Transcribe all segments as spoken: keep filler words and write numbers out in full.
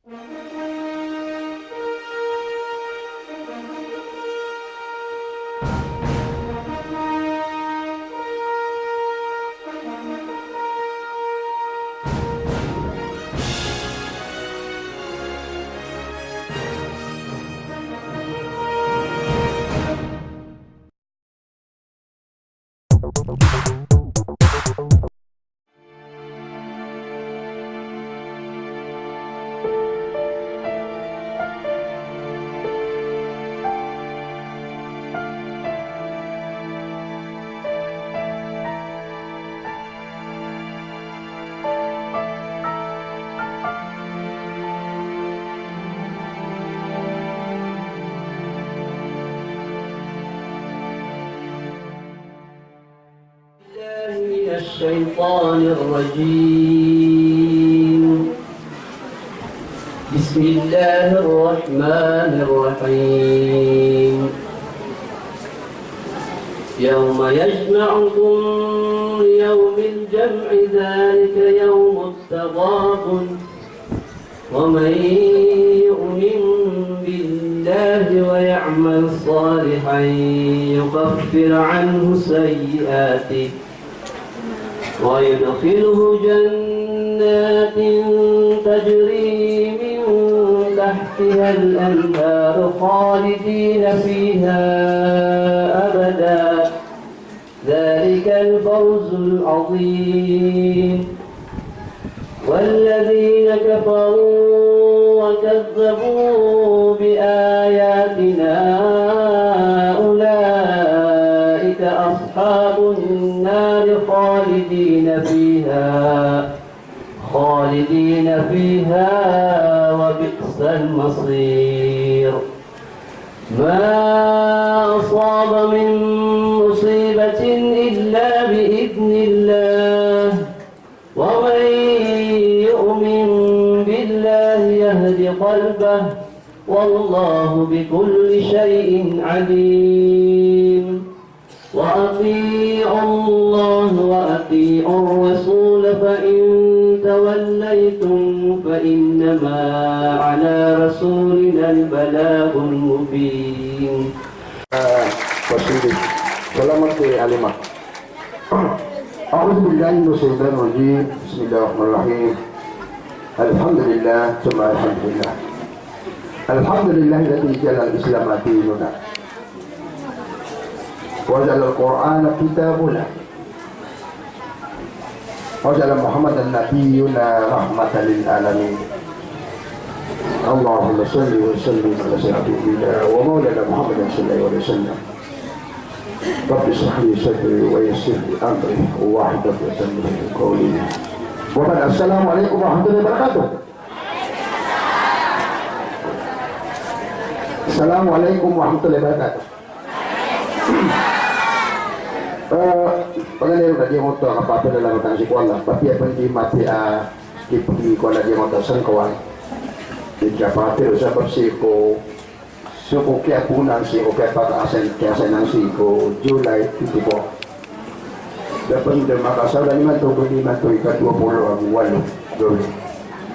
بالله من الشيطان الرجيم. بسم الله الرحمن الرحيم. يوم يجمعكم ليوم الجمع ذلك يوم التغابن ومن يؤمن بالله ويعمل صالحا يكفر عنه سيئاته ويدخله جنات تجري من تحتها الأنهار خالدين فيها أبدا ذلك الفوز العظيم. والذين كفروا وكذبوا بآياتنا أولئك أصحاب النار خالدين فيها خالدين فيها وبئس المصير. ما أصاب من مصيبة إلا بإذن الله ومن يؤمن بالله يهد قلبه والله بكل شيء عليم. وأطيعوا الله وأطيعوا الرسول فإن توليتم فإنما على رسولنا البلاغ المبين. Salamat ko Alima. أعوذ بالله من الشيطان الرجيم. بسم الله الرحمن الرحيم. الحمد لله ثم الحمد لله. الحمد لله الذي جعل الإسلام ديننا. وجعل القرآن كتابنا. وجعل محمدا نبينا رحمة للعالمين. اللهم صل وسلم على سيدنا ومولانا محمد صلى الله عليه وسلم. رب اشرح لي صدري ويسر لي أمري واحلل عقدة من لساني يفقهوا قولي. وبعد، السلام عليكم ورحمة الله وبركاته. Assalamu alaikum warahmatullahi wabarakatuh. Eh, pagari ko na di ngkoto a kapapalalamatan sii ko Allah, apiya pn di mapiya a kipdi ko na di ngkoto a sangkawan. Di kapatid, sabap sii ko, sii ko kiyaponan, sii ko kiyapaka-assign, kiya-assign sii ko July twenty-four. Da pn di makasaolan imanto, pn imanto ika dowa polo ago walo gawii.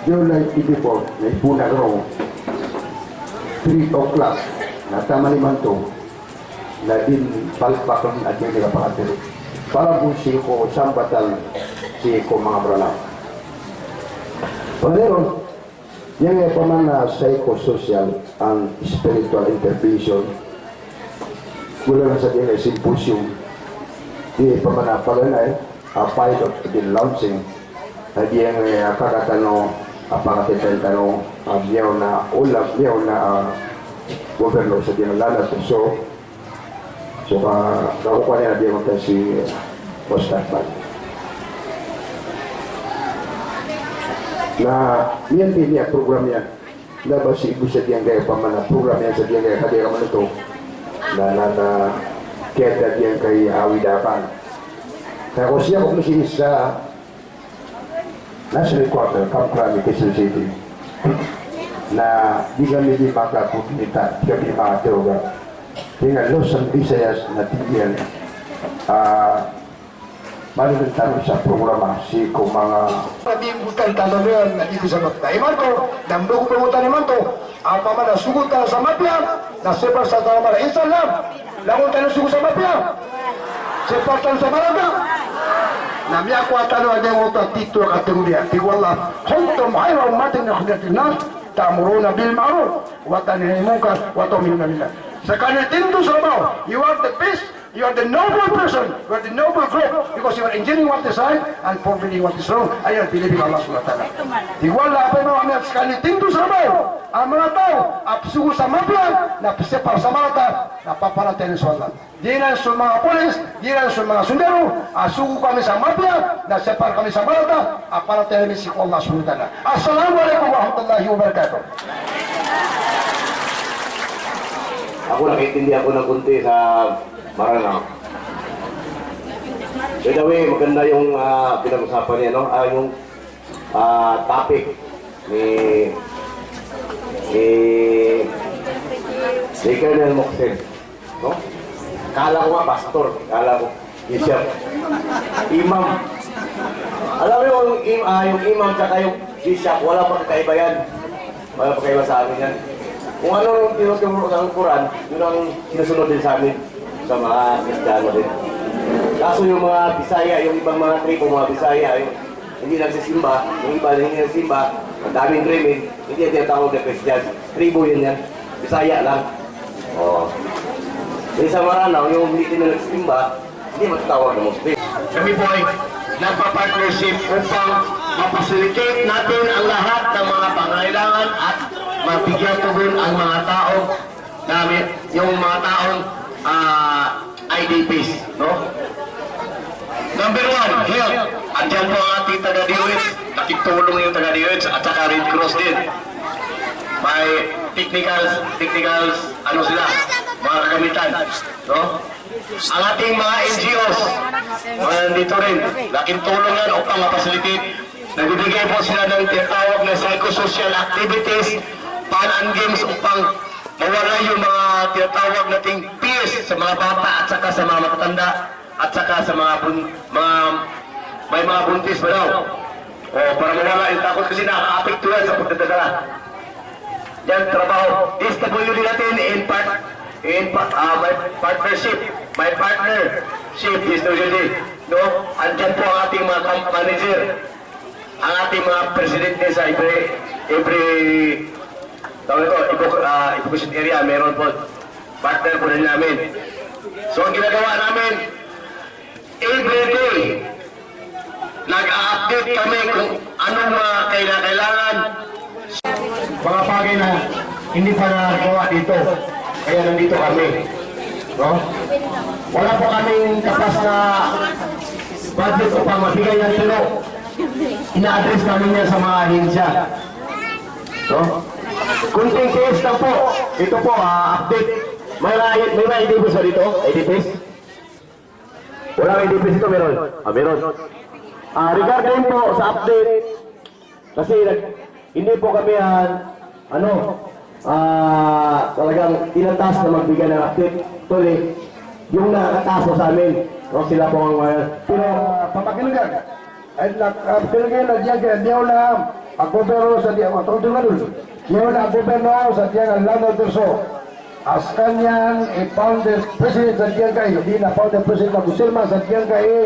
July twenty-four, na ipoon akn roo. Three o'clock, na taman imanto na di palpakn a di kapakatero. Para bo sii ko sambatan sii ko manga Mranaw. Pagari ron, giyangkaya pman a psychosocial and spiritual intervention, golalan sa giyangkaya symposium, di pman a paganay a pilot din launching, a giyangkaya kaka tano a pakatitn tano a miyaona a olam, miyaona a gobyerno sa giyangkaya lanat so So ka, kakokowan iyan a di ako ta si Ustadh Bal. Na miyanti niyan a program iyan. Na ba sii bo sa giyangkaya pman a program iyan sa giyangkaya kadiya ka manoto. Na, na, na, kiyada giyangkaya awid a akan. Kaya ko siya ko masiisa Na sii ko Kamkrami, Quezon City. Na di kami di makakoordinate, di kami makatawag. Di nga Luzon, Visayas, na tig iyan a, ah, Mani tano sa programa sii ko manga, na di mbotan tano niyan na di bisa mapta imanto, na mbogobogotan imanto, a pamana sogotan sa mapiya, na separ sa tano mala, insha Allah. Langon tano sogo sa mapiya, separ tano sa marata. Na miyakowa tano a di ngoto a tito a kategoriya. Tig o Allah, "Kuntum khayra ummatin ukhrijat linnas, ta'muruna bil ma'ruf, wa tanhawna 'anil munkar, wa tu'minuna billah." Sekaniyan tito sa rabaw, you are the best. You are the noble person, you are the noble group, because you are engineering what is right and forbidding what is wrong, and you are believing Allah Subhanahu wa Ta'ala. Tig o Allah, a pman a sekaniyan tito sa rabaw a manga taw a pesogo sa mapiya, na pesepar sa marata, na paparatiyayaan so Allah. Giyanan so manga polis, giyanan so manga sondaro, a sogo kami sa mapiya, na separ kami sa marata, a paratiyayaan ami sii ko Allah Subhanahu wa Ta'ala. Assalamu alaikum warahmatullahi wabarakatuh. Ako, nakaintindi ako ng konti sa Maranao. By the way, maganda yung, ah, pinag-usapan niya, no? Ah, yung, ah, topic ni, ni, ni Colonel Moksin, no? Kala ko nga pastor, kala ko bishop. Imam. Alam mo yung im-, ah, yung imam tsaka yung bishop, wala pang kaiba yan. Wala pa kayo sa amin yan. Kung ano yung tinuturo ng Quran, yun ang sinusunod din sa amin, sa mga Kristiyano din. Kaso yung mga Bisaya, yung ibang mga tribo, mga Bisaya, yung hindi nagsisimba, yung iba na hindi nagsisimba, ang daming krimen, hindi yan tinatawag na Christian. Tribo yun yan. Bisaya lang. Oo. Yung sa Maranao, yung hindi din nagsisimba, hindi matatawag na Muslim. Kami po ay nagpa-partnership upang ma-facilitate natin ang lahat ng mga pangangailangan at mabigyan tugon ang mga tao namin, yung mga taong, ah, I D Ps, no? Number one, health. Andiyan po ang ating taga D O H. Nakitulong yung taga D O H at saka Red Cross din. May technical, technical, ano sila, mga kagamitan, no? Ang ating mga N G Os, mga nandito rin, laking tulong yan upang ma-facilitate. Nagbibigay po sila ng tinatawag na psychosocial activities, fun and games upang mawala yung mga tinatawag nating fears sa mga bata at saka sa mga matatanda at saka sa mga bun-, mga, may mga buntis pa daw. O, para mawala yung takot kasi nakakaapekto yan sa pagdadala. Yan, trabaho. D S W D natin, in part-, in pa-, ah, may partnership, may partnership, D S W D. No? Andyan po ang ating mga camp manager, ang ating mga presidente sa every, every, tawag ito, evacu-, ah, evacuation area, meron po. Partner po rin namin. So, ang ginagawa namin, every day, nag-a-update kami kung anong mga kailangan. Mga bagay na hindi pa nagawa dito. Kaya nandito kami. No? Wala pa kaming kapas na budget upang mabigay ng tiro. Ina-address namin yan sa mga ahensya. No? Kunting tiis lang po. Ito po, ah, update. May mga, may mga I D Ps ba dito? I D Ps? Walang I D Ps dito, meron? Ah, meron. Ah, regarding po sa update, kasi nag-, hindi po kami, ah, ano, ah, talagang tinatas na magbigay ng update. Actually, yung nakakataas po sa amin, no, sila po ang, ah, pero, ah, papakilagan. Ay, nak-, ah, pinagay na diyan kaya diyaw na, ah, gobyerno sa diyaw, ah, tawag doon na doon. Diyaw na gobyerno sa diyaw, ah, Lanao del Sur. A skaniyan i founder president sa D N K A, di na founder president na Gusilman sa D N K A,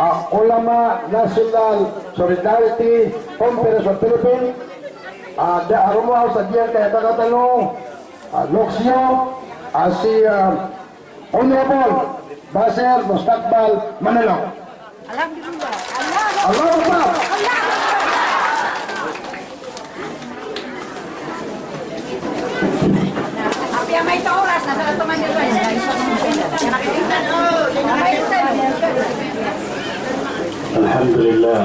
ah, Ulama National Solidarity Conference of Philippines, ah, da, ah, romoaw sa D N K A, taga tano, ah, Luxio, ah, si, ah, Honorable Basir Mustakbal Manalo. Allahu Akbar. الحمد لله.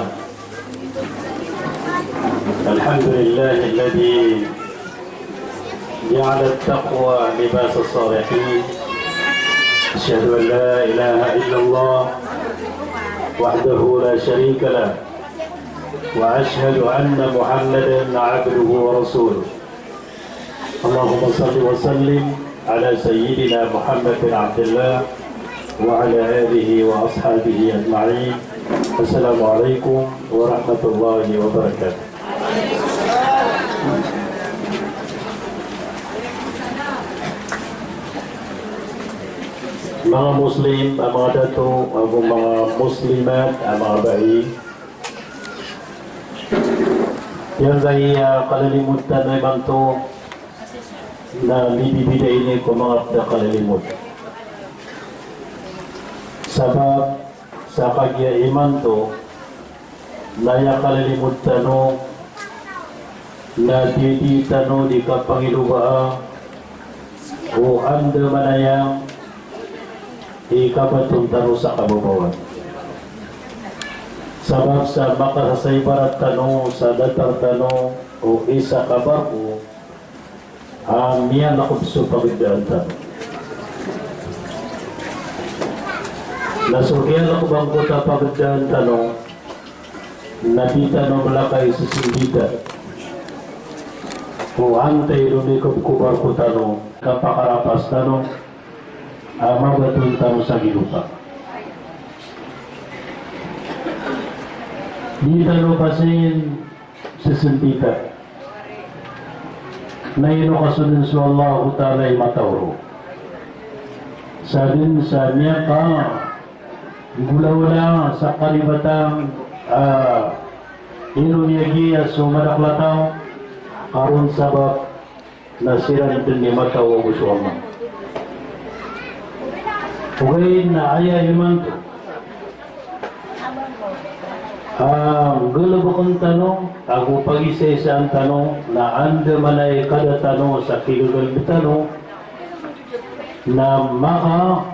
الحمد لله الذي جعل التقوى لباس الصالحين. أشهد أن لا إله إلا الله وحده لا شريك له، وأشهد أن محمدا عبده ورسوله. اللهم صل وسلم على سيدنا محمد بن عبد الله وعلى آله وأصحابه أجمعين. Assalamu alaikum warahmatullahi wabarakatuh. Manga Muslim a manga dato ago manga Muslimat a manga bai, giyangkai a kalalimod tano imanto na mibibida ini ko manga pd a kalalimod. Sabap sa kagiya imanto na aya kalalimod tano na di, di tano di kapangilobaa o andamanaya i kabaton tano sa kababawan. Sabap sa makasasaibarat tano sa datar tano o isa ka barko a miyalakob so pagdaan tano. Na so kiyalakob angkoto a pagdaan tano na di tano mlakay sisindita ko antaa i lomikob ko barko tano, kapakarapas tano a mabaton tano sa gilopa. Di tano pasin sisindita. Na ino ka so dn so Allahu Ta'ala i matao ron. Sa dn sa miyakagolawla sa kalibatan a ino niyan giya so madakl a taw, ka ron sabap na siran dn i matao ago so Allah. Ogaid na aya imanto a nggalbkn tano ago pagisaisaan tano na andamanaya i kada tano sa kigagalbk tano na makasong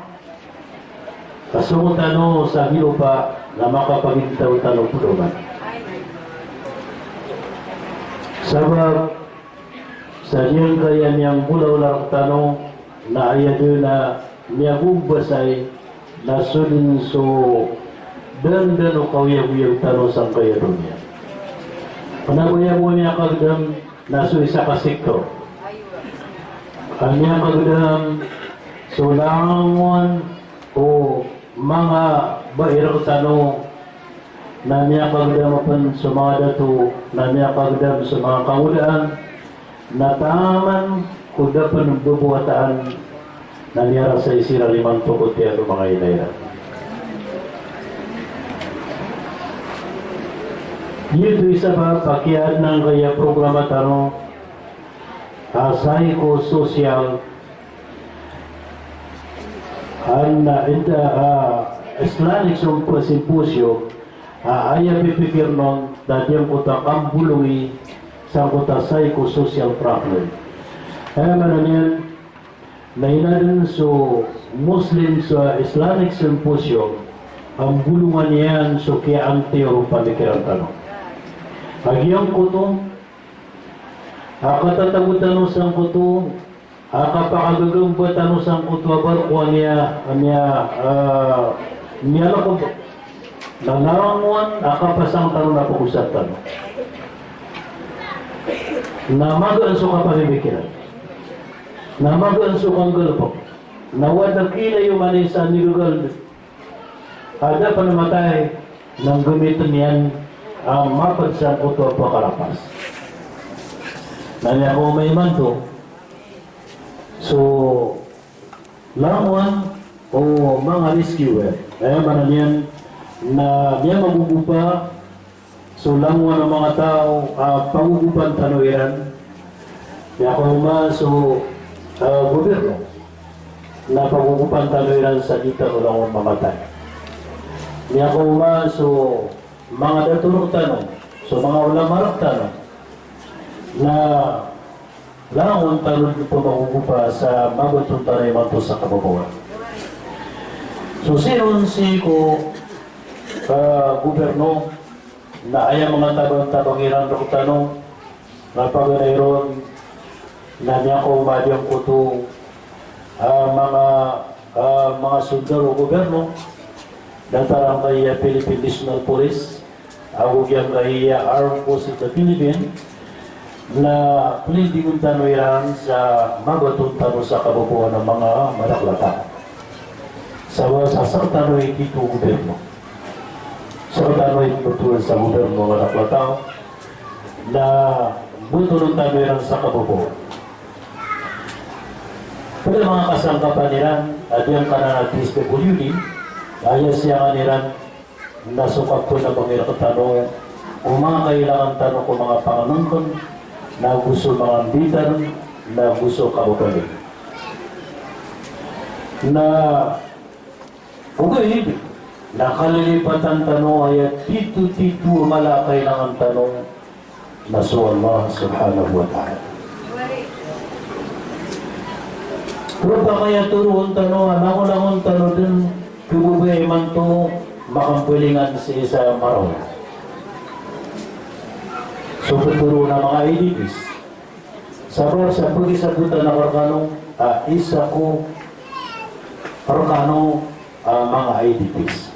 tano sa gilopa na makapagintaw tano pd oman. Sabap sa giyangkaya miyangolawla rktano na aya dn a miyagobasay na so dn so dandan o kaoyagoyag tano sangkaya doniya. Kna ba aya bo miyakagdam na so isa ka sektor a miyakagdam so langon o manga bai rktano, na miyakagdam pn so manga dato, na miyakagdam so manga kangodaan, na taman ko da pn bbawataan na miyarasay siran imanto ko tiyan o manga ina iran. Giyoto i sabap a kiyaadn angkaya programa tano a psychosocial and, ah, inter, ah, Islamic symp-, symposium, ah, aya pipikir on na giyangkoto a kambolongi sangkoto a psychosocial problem. Aya maana niyan na ina dn so Muslim so Islamic symposium a mbolongan iyan so kiyaantiyo o pamikiran tano. A giyangkoto a katatago tano sangkoto a kapakagagamba tano sangkoto a barko a miya, a miya, ah, miyalakob na langon a kapasang tano na pagosad tano. Na magaan so kapamimikiran. Na magaan so kanggalbk. Na o da kinayoman i isa a migagalbk a da pn matay na nggamitn iyan a mapd sangkoto a pakarapas. Na miyakaoma imanto so langon o manga rescuer. Aya maana niyan na miyamagogopa so langon o manga taw a pagogopan tano iran. Miyakaoma so, ah, gobyerno na pagogopan tano iran sa di tano langon mamatay. Miyakaoma so manga dato rktano, so manga ulama rktano na langon tano dn pmagogopa sa mabaton tano imanto sa kababawan. So siyon sii ko, ah, gobyerno na aya manga tabang-tabang iran rktano na paganay ron na miyakaoma giyangkoto a manga, a manga sondaro o gobyerno, datar angkaya Philippine National Police ago giyangkaya Armed Forces of the Philippines, na plindingon tano iran sa mabaton tano sa kababawan a manga madakl a taw. Sa, sa sktano i tito o gobyerno. Sa tano i ptoron sa gobyerno a manga taw na botoron tano iran sa kapopoon. Pd a manga kasangkapan iran a giyangkanan a P S W D, aya siyangan iran na so kapnabang iran rktano o manga kailangan tano ko manga pangnngkn, na go so manga mbitar, na go so kapopoon. Na ogaid na kalilipatan tano aya titotito a mala a kailangan tano na so Allah subhanahu wa ta'ala. Roo pakaya toroon tano a langon-langon tano dn khababaya imanto makambalingan sii sa maraw. So ptharoon a manga I D Ps. Sabap sa pagisabotan akn rkano a isa ko rkano a manga I D Ps.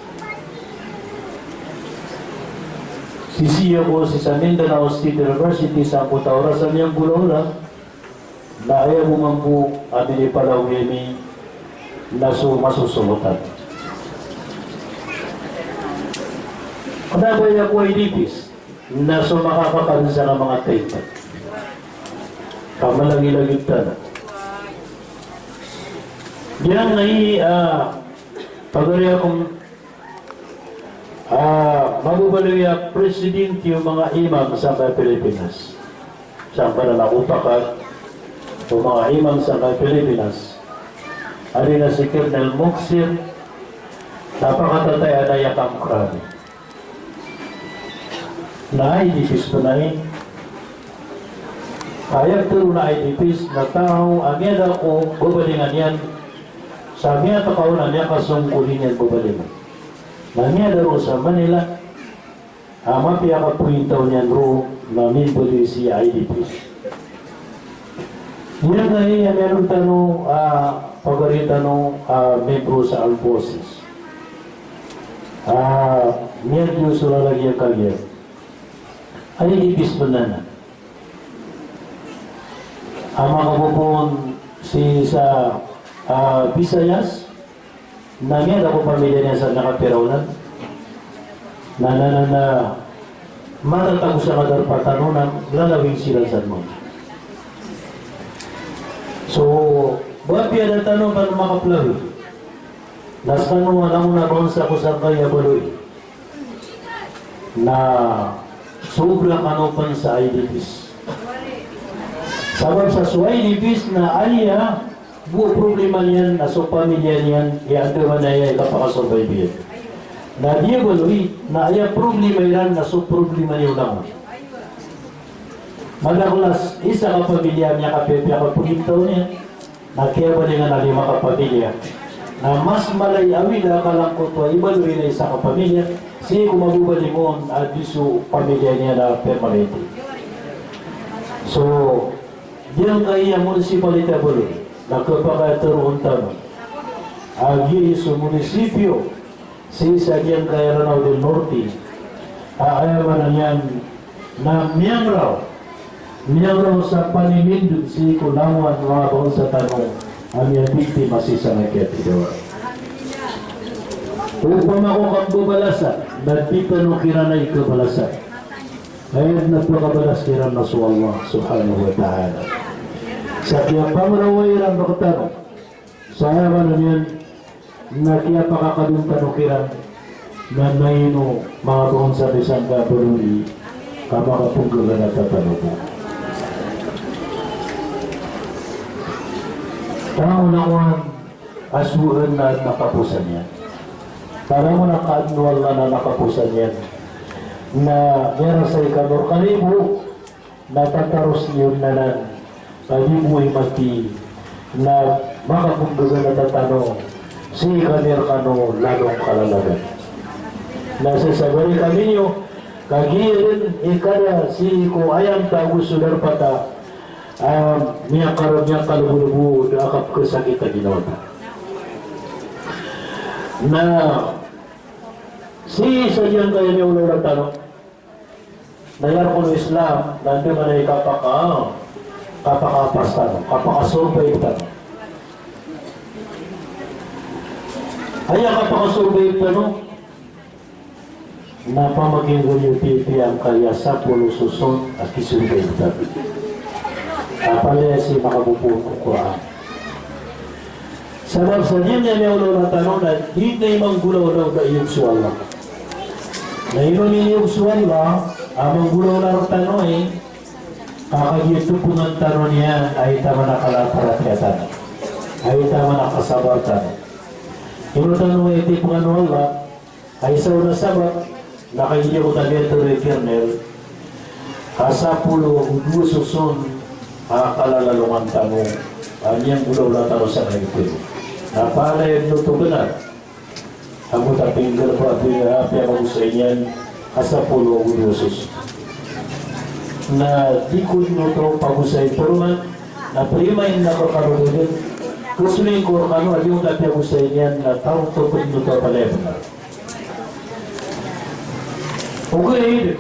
Sii sa ako sii sa Mindanao State University sangkoto a oras a miyanggolawla, na aya bo mambo a minipalagoy ami na so masosomotan. Kna ba aya ko I D Ps na so makakakal sa manga tayta ka malagilagid tano. Giyangkai a pagari akn a mababaloy a presidente o manga imam sangkai Pilipinas. Sangkanan a kopakat o manga imam sangkai Pilipinas, adi na si Colonel Moksir, na pakatataya na aya kamkrami. Na I D Ps pn aya. Aya ptharoon a I D Ps na taw a miyada ko babalingan iyan sa miyatakaw na miyakasongkoli niyan babalingan. Na miyada roo sa Manila, a mapiya a kapointaw niyan roo na mimbaloy sii a I D Ps. Giyangkai a miyaaloy tano a pagari tano a miyembro sa armed forces. A miyadyo so lalagiyang kagiya I D Ps pn anan a makapopoon sii sa, a, Visayas, na miyada ko pamilya niyan sa miyakapira olan. Na, na, na, na matatago sa kadarpa tano na lalawing siran san mambo. So, ba piyada tano pn makaplawing. Na skano a langon a bangsa ko sangkaya baloy na sobra kano pn sa I D Ps. Sabap sa so I D Ps na aya bo problema niyan na so pamilya niyan, aya andamanaya i kapakasurvive iyan. Na di a baloy na aya problema iran na so problema niyan o langon. Madakl a isa ka pamilya a miyakapiyapiya ka pointaw niyan na kiyabalingan a lima ka pamilya. Na mas mala i awida a kalangkoto a ibaloy na isa ka pamilya sii ko mababaling on a di so pamilya niyan a permanente. So, giyangkai a municipality a baloy na khapakay a tharoon tano a giya so munisipyo sii sa giyangkai a Lanao del Norte a aya maana niyan na miyangraw, miyangraw sa paninindg sii ko langowan o manga bangsa tano a miyabiktima sii sa kiyathidawa. Opama ko kambabalasa na di tano kiran i kabalasan. Aya dn a pakabalas kiran na so Allah subhanahu wa ta'ala. Sa kiyapangrawa iran rktano sa aya maana niyan na kiyapakakadn tano kiran na maino manga bangsa di sangka a baloy ka makapnggaganata tano bo. Langon a kowan a so adn a adn a kaposan iyan. Ka langon a kaadn o Allah na adn a kaposan iyan na miyarasay kano rkanibo na tataros niyo anan, ka di bo i mati na makapnggaganata tano sii kami rkano lalong kalalagan. Na sasabari kami niyo, ka giya dn i kada sii ko ayam ta ago so darpa ta a miyakar-, miyakalbodbod a kapkhasakit a ginawa ta. Na sii sa giyangkaya miyaolaola tano, na aya roo ko Islam na andamanaya i kapaka-, kapakapas tano, kapakasurvive tano. Aya kapakasurvive tano Na pamakin'ga niyo pipiya angkaya sapolo soson a kisogo iyan. A palaya sii makapopoon ko Qur'an. Sabap sa di niyan miyaolaola tano na di niyan manggolawla o da iyog so Allah. Na ino miniyog so Allah a manggolawla rektano i, ka kagiya topengan tano niyan a aya taman a kalaparatiyaya tano, a aya taman a kasabar tano. Ino tano i tipengan o Allah, a isa on a sabap na kagiya ko tabiya tano i Colonel, ka sapolo ago dowa soson a kalalalongan tano a niyan golawla tano sa kagiya. Na palaya niyo oto benar. Ago ta pinggal ko apiya, apiya pagosay niyan a sapolo ago dowa soson. Na di ko dn oto pagosay poroman, na primain na ko kano dn, ko solingkor kano a di on ta piyagosay niyan na taw oto ko dn oto a palaya benar. Ogaid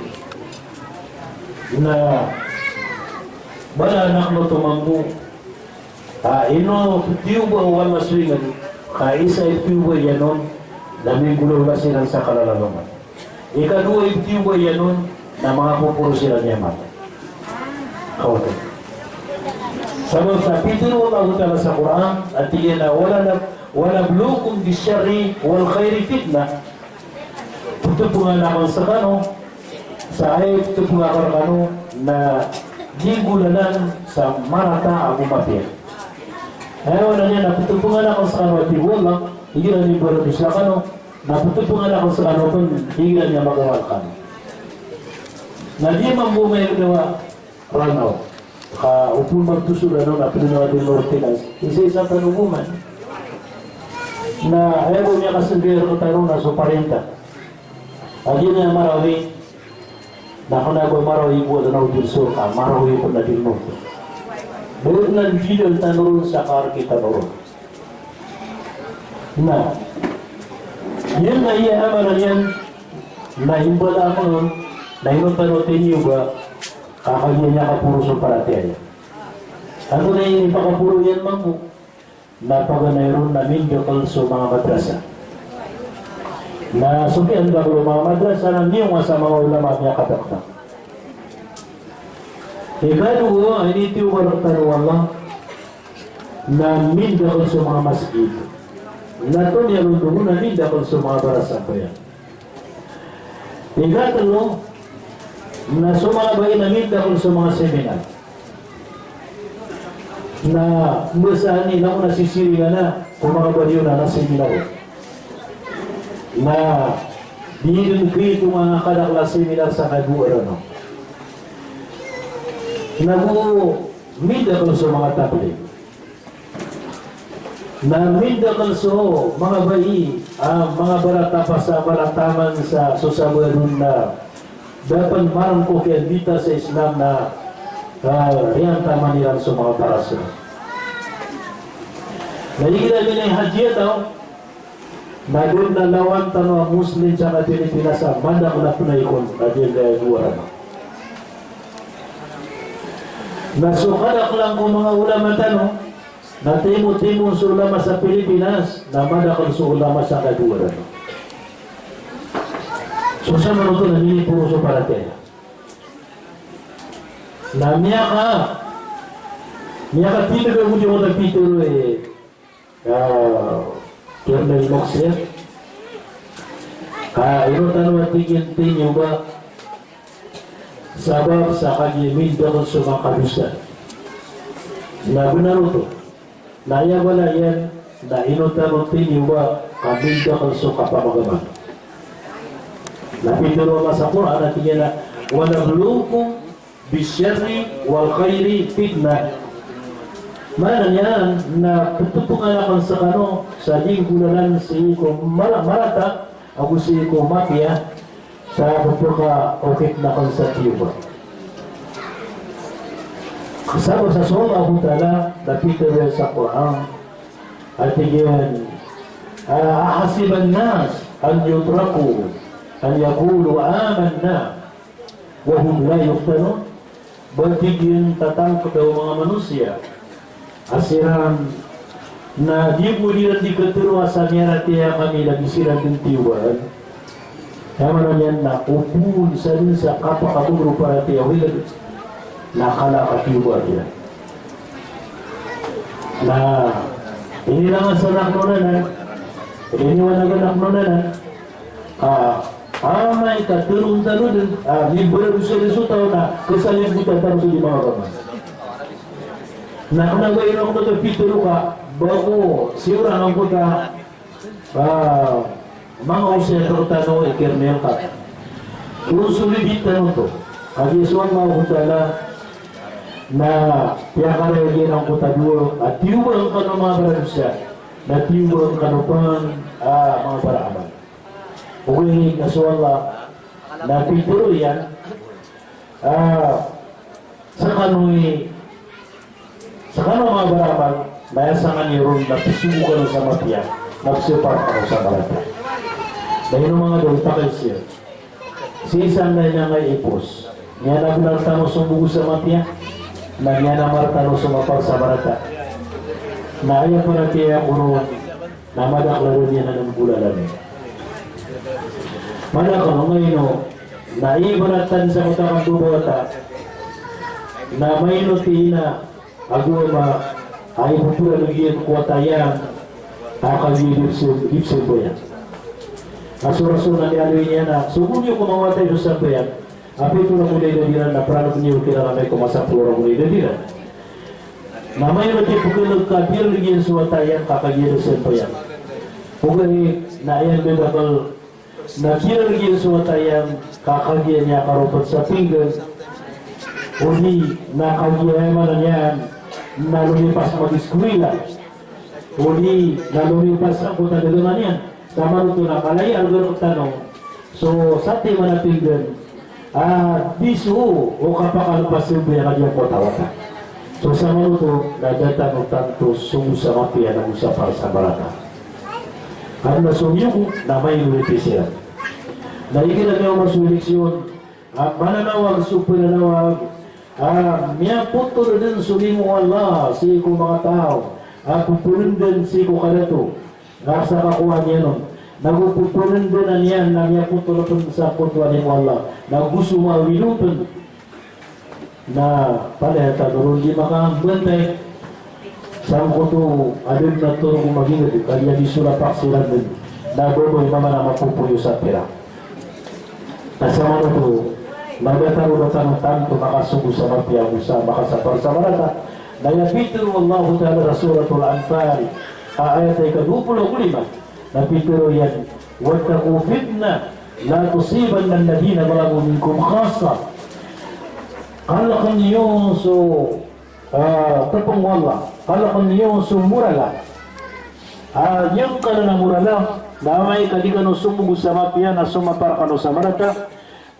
na bala anak oto mambo a ino ptiyoba o Allah so ingd, ka isa i ptiyoba iyan on na minggolawla siran sa kalalalongan. Ikadowa i ptiyoba iyan on na mangapoporo siran iyan mata. Kaoto. Sabap sa pitharo o Allahu Ta'ala sa Qur'an, a tig iyan a, "Wala nab-, wa nabluukum bish-sharri wal khairi fitnah." Pthophongan akn skano sa aya pthophongan akn rkano na di nggolalan sa marata ago mapiya. Aya maana niyan na pthophongan akn skano a tig o Allah, igira niyo baradosa kano, na pthophongan akn skano pn igira niyan magawa rkano. Na di mambo miyagdawa Ranaw. Ka opama pn so Ranaw na pn a Del Norte na isa-isa tano bo man. Na aya bo miyakasnggaw rktano na so parinta. A giya Marawi, na kna ba Marawi bo a Ranaw Del Sur ka Marawi pn a Del Norte. Bnar na di dn tano ron sa kark tano ron. Na iyan na aya maana niyan na imbala a manga na ino tano tiniyoba. Ka kagiya miyakaporo so paratiyaya. Antonaa i ipakaporo iyan mambo? Na paganay ron na mindakl so manga madrasa. Na so kiyandakln o manga madrasa na miyonga sa manga ulama a miyakadakdakl. Ikadowa a initiyoba rktano o Allah na mindakl so manga masgit. Na tonaa i alondog on na mindakl so manga barasambayang. Ikatlo, na so manga bai na mindakl so manga seminar. Na mbasaan i langon a sisiringan a ko manga bariyo na seminar. Na di dn kito manga kadakl a seminar sa kadowa rano. Na go mindakl so manga tablig. Na mindakl so manga bai a manga barata, pasa barata man sa so sabaad on na da pn marangkok iyan bita sa Islam na, ah, iyan taman iran so manga barasa. Na igira minay haji a taw, na dn na lawan tano a Muslim sa Pilipinas a madakl a pnaik on, na di anda dowa rano. Na so kadaklan ko manga ulama tano, na timo-timo so ulama sa Pilipinas, na madakl so ulama sa kadowa rano. So samanoto na miniporo so paratiyaya. Na miyaka, miyakatindg a godi o mata pitharo i, ah, Colonel Moxer. Ka ino tano a tig iyan tiniyoba sabap sa kagiya mindakl so manga kadosa. Na bnar oto. Na aya bala iyan na ino tano tiniyoba ka mindakl so kapamagaman. Na pitharo o Allah sa Qur'an a tig iyan a, "Wa nabluukum bish-sharri wal khairi fitnah." Maana niyan na pthophongan akn skano sa di nggolalan sii ko mala-, marata ago sii ko mapiya sa pphakaokit akn sa tiyoba. Sabap sa so Allahu Ta'ala na pitharo iyan sa Qur'an a tig iyan, ah, "Ahasiban nas an yutraku an yaqulu amanna wa hum la yuftanun?" Ba tig iyan, tatangkda o manga manosiya a siran na di bo iran di katharo a sa miyaratiyaya kami lagid siran dn tiyoba. Aya maana niyan na o bo sa dn sa kapakabagr o paratiyaya o higad na kala a katiyoba iyan. Na inirangasan akn on anan, iniwanagan akn on anan, a, amay ka tharoon tano dn a mimbaradosa dn so taw na kasaligotan tano so di manga agama. Na kna ba ino angkoto pitharo ka ba ko siyoran angkoto a, a, manga osay a rktano i Colonel ka. Konsolidate tano oto. Kagiya so Allahu Ta'ala na piyakaraya iyan angkoto a dowa a tiyoba ngka o manga baradosa, na tiyoba ngka pn a manga baraamal. Ogaid na so Allah na pitharo iyan, a, skano i, skano a manga baraamal, na aya sangkaniyo ron na pzogo kano sa mapiya, na pzapar kano sa marata. Na ino manga daw i pakaiza iyan. Sii sa anda iyan nga ipos. Miyanabnar tano so mbogo sa mapiya, na miyanamar tano so mapar sa marata. Na aya paratiyaya ko ron, na madakl a da niyan anan golalan. Madakl, ino, na ibarat tano sa koto a kambabawata, na maino ti ina ago ama a ipoporan iyan ko wata iyan a kagiya di pzam-, di pzambayang. Na so rason na miyaaloy niyan a sogo niyo ko manga wata i so sambayang, a pito ragon a idad iran na pralo niyo kiran amay ko masapolo ragon a idad iran. Na maino ti pkhalk a di iran lagid so wata iyan ka kagiya di sambayang. Ogaid na aya madakl na di iran lagid so wata iyan ka kagiya niyan karopat sa pinggan. Odi na kagiya aya maana niyan na lomipas mag-eskwela. Odi na lomipas angkoto a dagangan iyan. Samanoto na malaya a rktano so satiman a pinggan a di so o kapakalpas iyan a di angkoto a wata. So samanoto na da tano tanto sogo sa mapiya na go sa par sa marata. Karna so miyogo na maino i pisiran. Na igira miyaoma so eleksyon, a mananawag so pananawag a miyapotol dn so limo o Allah sii ko manga taw a pphangndn sii ko kadato. Na sa kakowa niyan on, na go pphangndn iyan na miyapotol pn sa koto a limo o Allah, na go so mawilo pn. Na palaya tano ron di makambantay sangkoto a da dn a torog o magingd, kagiya di so lapak siran dn na babay mamana mapopoyo sa pira. Na samanoto na da tano, da tano tanto makasogo sa mapiya go sa makasapar sa marata. Na aya pitharo o Allahu Ta'ala sa Suratul Anfal, a ayat a ika dowa polo ago lima, na pitharo iyan, "Wattaqu fitnatan la tusibanna alladhina zalamu minkum khassah." Kalkn iyo so, ah, tpng o Allah, kalkn iyo so morala a giyangkanan a morala, na amay ka di kano somogo sa mapiya na somapar kano sa marata,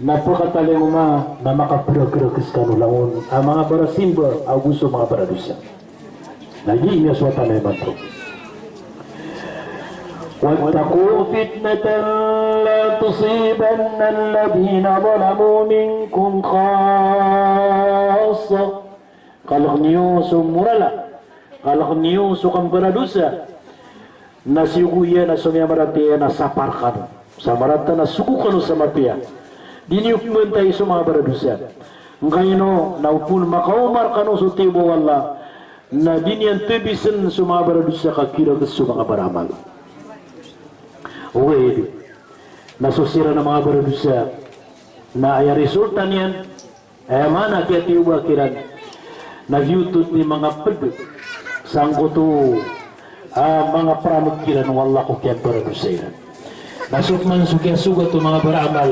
na pkatalingoma na makaprakrak skano langon a manga barasimba ago so manga baradosa. Na giya so wata na imanto. Wattaqu fitnatan la tusibanna alladhina zalamu minkum khassah. Kalkn iyo so morala, kalkn iyo so kambaradosa. Na siyogo iyan a so miyamaratiyaya na sapar kano sa marata na sogo kano sa mapiya. Di niyo pmbantay so manga baradosa. Ngkaino na opama makaoma rkano so tiyoba o Allah, na di niyan tbisn so manga baradosa ka kirakes so manga baraamal. Ogaid na so siran a manga baradosa na aya resulta niyan, aya maana a kiyatiyoba kiran na giyoto dn i manga pd sangkoto a manga pramd kiran o Allah ko kiyambaradosa iran. Na so pman so kiyasogat o manga baraamal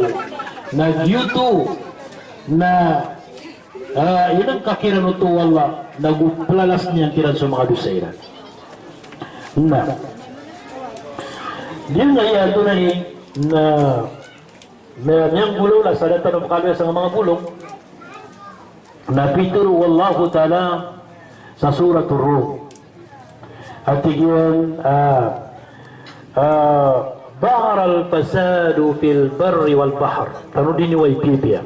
na giyoto na, ah, inangka kiran oto o Allah na go plalasn iyan kiran so manga dosa iran. Na giyangkaya antonaa i na Na miyanggolawla sa da tano pkaloya sa manga bolong. Na pitharo o Allahu Ta'ala sa Suratur Rum a tig iyan, ah, ah, "Zaharal fasadu fil barri wal bahr." Tanodi niyo a pipiya.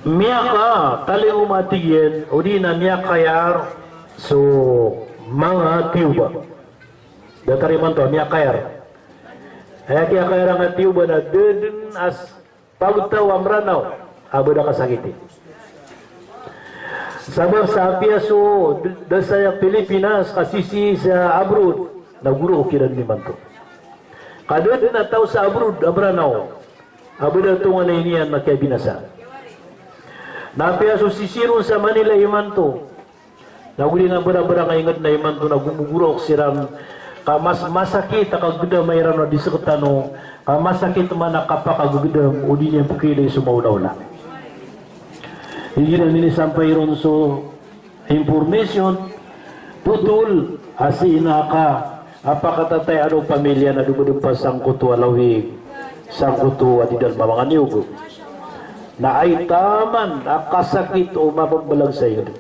Miyakatalingoma, tig iyan, odi na miyakayar so manga tiyoba. Datar imanto a miyakayar. Aya kiyakairangan a tiyoba na da dn a pagtaw a Mranaw a ba da kasakiti. Sabap sa apiya so d-, da saya Pilipinas ka sisii sa abroad, na goro kiran imanto. Ka da dn a taw sa abroad a Mranaw a ba da tonganay niyan na kiyabinasa. Na apiya so sisii ron sa Manila imanto, na go di nga bara-bara nga ingd na imanto na gomogorok siran, ka mas masakit a kagdam iran a di sktano, ka masakit man a kapakagdam o di niyan pkhailay so maolaola. Igira minisampay ron so information, totol a sii na ka a pakatatay a pamilya na domadmpa sangkoto a lawig, sangkoto a di dn mamanganyog. Na aya taman a kasakit o mapmbalag sa ingd.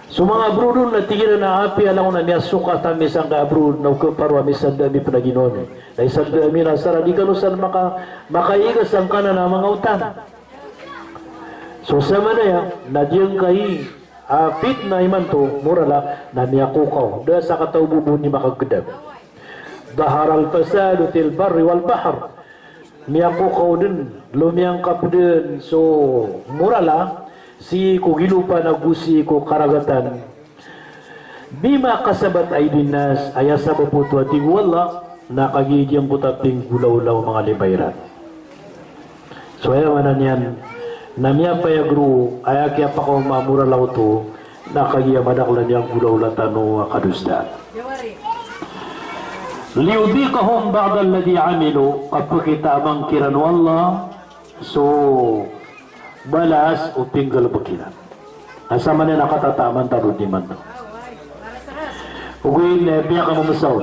So manga abroad on na tig iran a apiya langon a miyasokat ami sangkai abroad na o khaparo ami sa da ami pn a ginawa mi. Na isa da ami na asar a di kano san maka-, makaiga sangkanan a manga otan. So samanaya na giyangkai a fitna imanto, moral a, na miyakokaw. Da sakataw bo bo ni makagdam. Dhahara al-fasadu fil barri wal bahr. Miyakokaw dn, lomiyangkap dn so moral a, sii ko gilopan ago sii ko karagatan. Bima kasabat aydin nas, aya sabap oto a tig o Allah, na kagiya giyangkoto a pinggolawla o manga lima iran. So aya maana niyan na miyapayag roo, aya kiyapakaoma a moral a oto, na kagiya madakl a miyanggolawla tano a kadosaan. Liyudhiqahum ba'da alladhi amilu, ka pkitaman kiran o Allah so balas o pinggalbk iran. Asa man iyan a katataman tano dn imanto. Ogaid na piyakamamsaw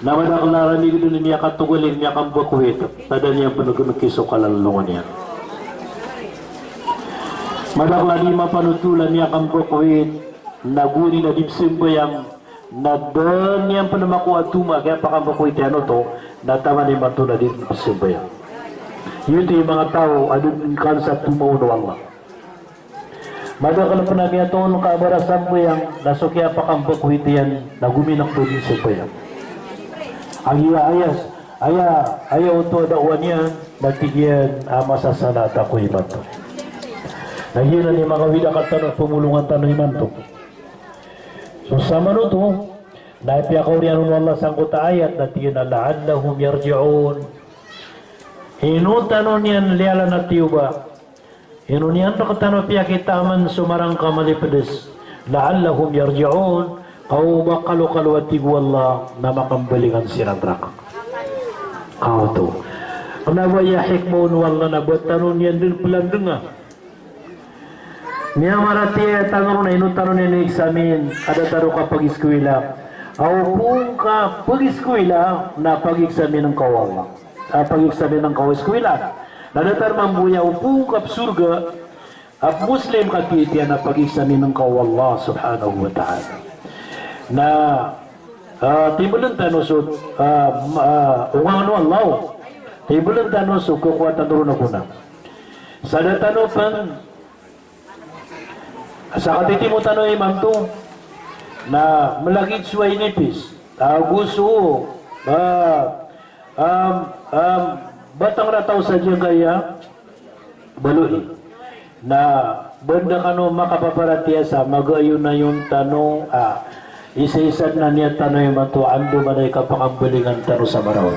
na madakl a ramig dn i miyakatogalin, miyakambakwit, na da niyan pn gnki so kalalongan iyan. Madakl a di mapanotol a miyakambakwit, na gowani na di pzambayang, na da niyan pn makowa a toma a kiyapakambakwit iyan oto, na taman imanto na di pzambayang. Giyoto i manga taw a da dn kan sa toma on o Allah. Madakl pn a miyatoon ka a ba ra sambayang, na so kiyapakambakwit iyan na gominakb dn sambayang. Aya, aya, aya, aya oto a dawa niyan, na tig iyan a masasala ta ko imanto. Na giyanan i manga awid a katano, pmolongan tano imanto. So samanoto, na piyakaoriyan on o Allah sangkoto a ayat, na tig iyan a la'allahum yarji'un. Ino tano niyan liyalan a tiyoba. Ino niyan rktano piyakitaman so marangka a malipds. La'allahum yarji'un. Ka o ba kalokalo a tig o Allah na makambalingan siran rka. Kaoto. Kna ba aya hikmah on o Allah na ba tano niyan dn plandnga. Miyamaratiyaya tano ron a ino tano niyan i-examine, a datar o kapag-iskwila. Aw pn kapag-iskwila na pag-examine ngka o Allah. A, pag-examine ngka o iskwila. Na datar mambo aya o pn kapsorga a Muslim ka kiitiyan a pag-examine ngka o Allah subhanahu wa ta'ala. Na, a, timblen tano so, a, ma-, a, ongangen o Allah. Timblen tano so kokowa tano ron a gona. Sa da tano pn, sa katitimo tano imanto, na mlagid so inipis, ago so, a, am, am, batang rataw sa giyangkaya baloy. Na ba da kano makapaparatiyaya sa magayonayon tano a isaisa dn a niyat tano imanto a andamanaya i kapakambalingan tano sa Marawi.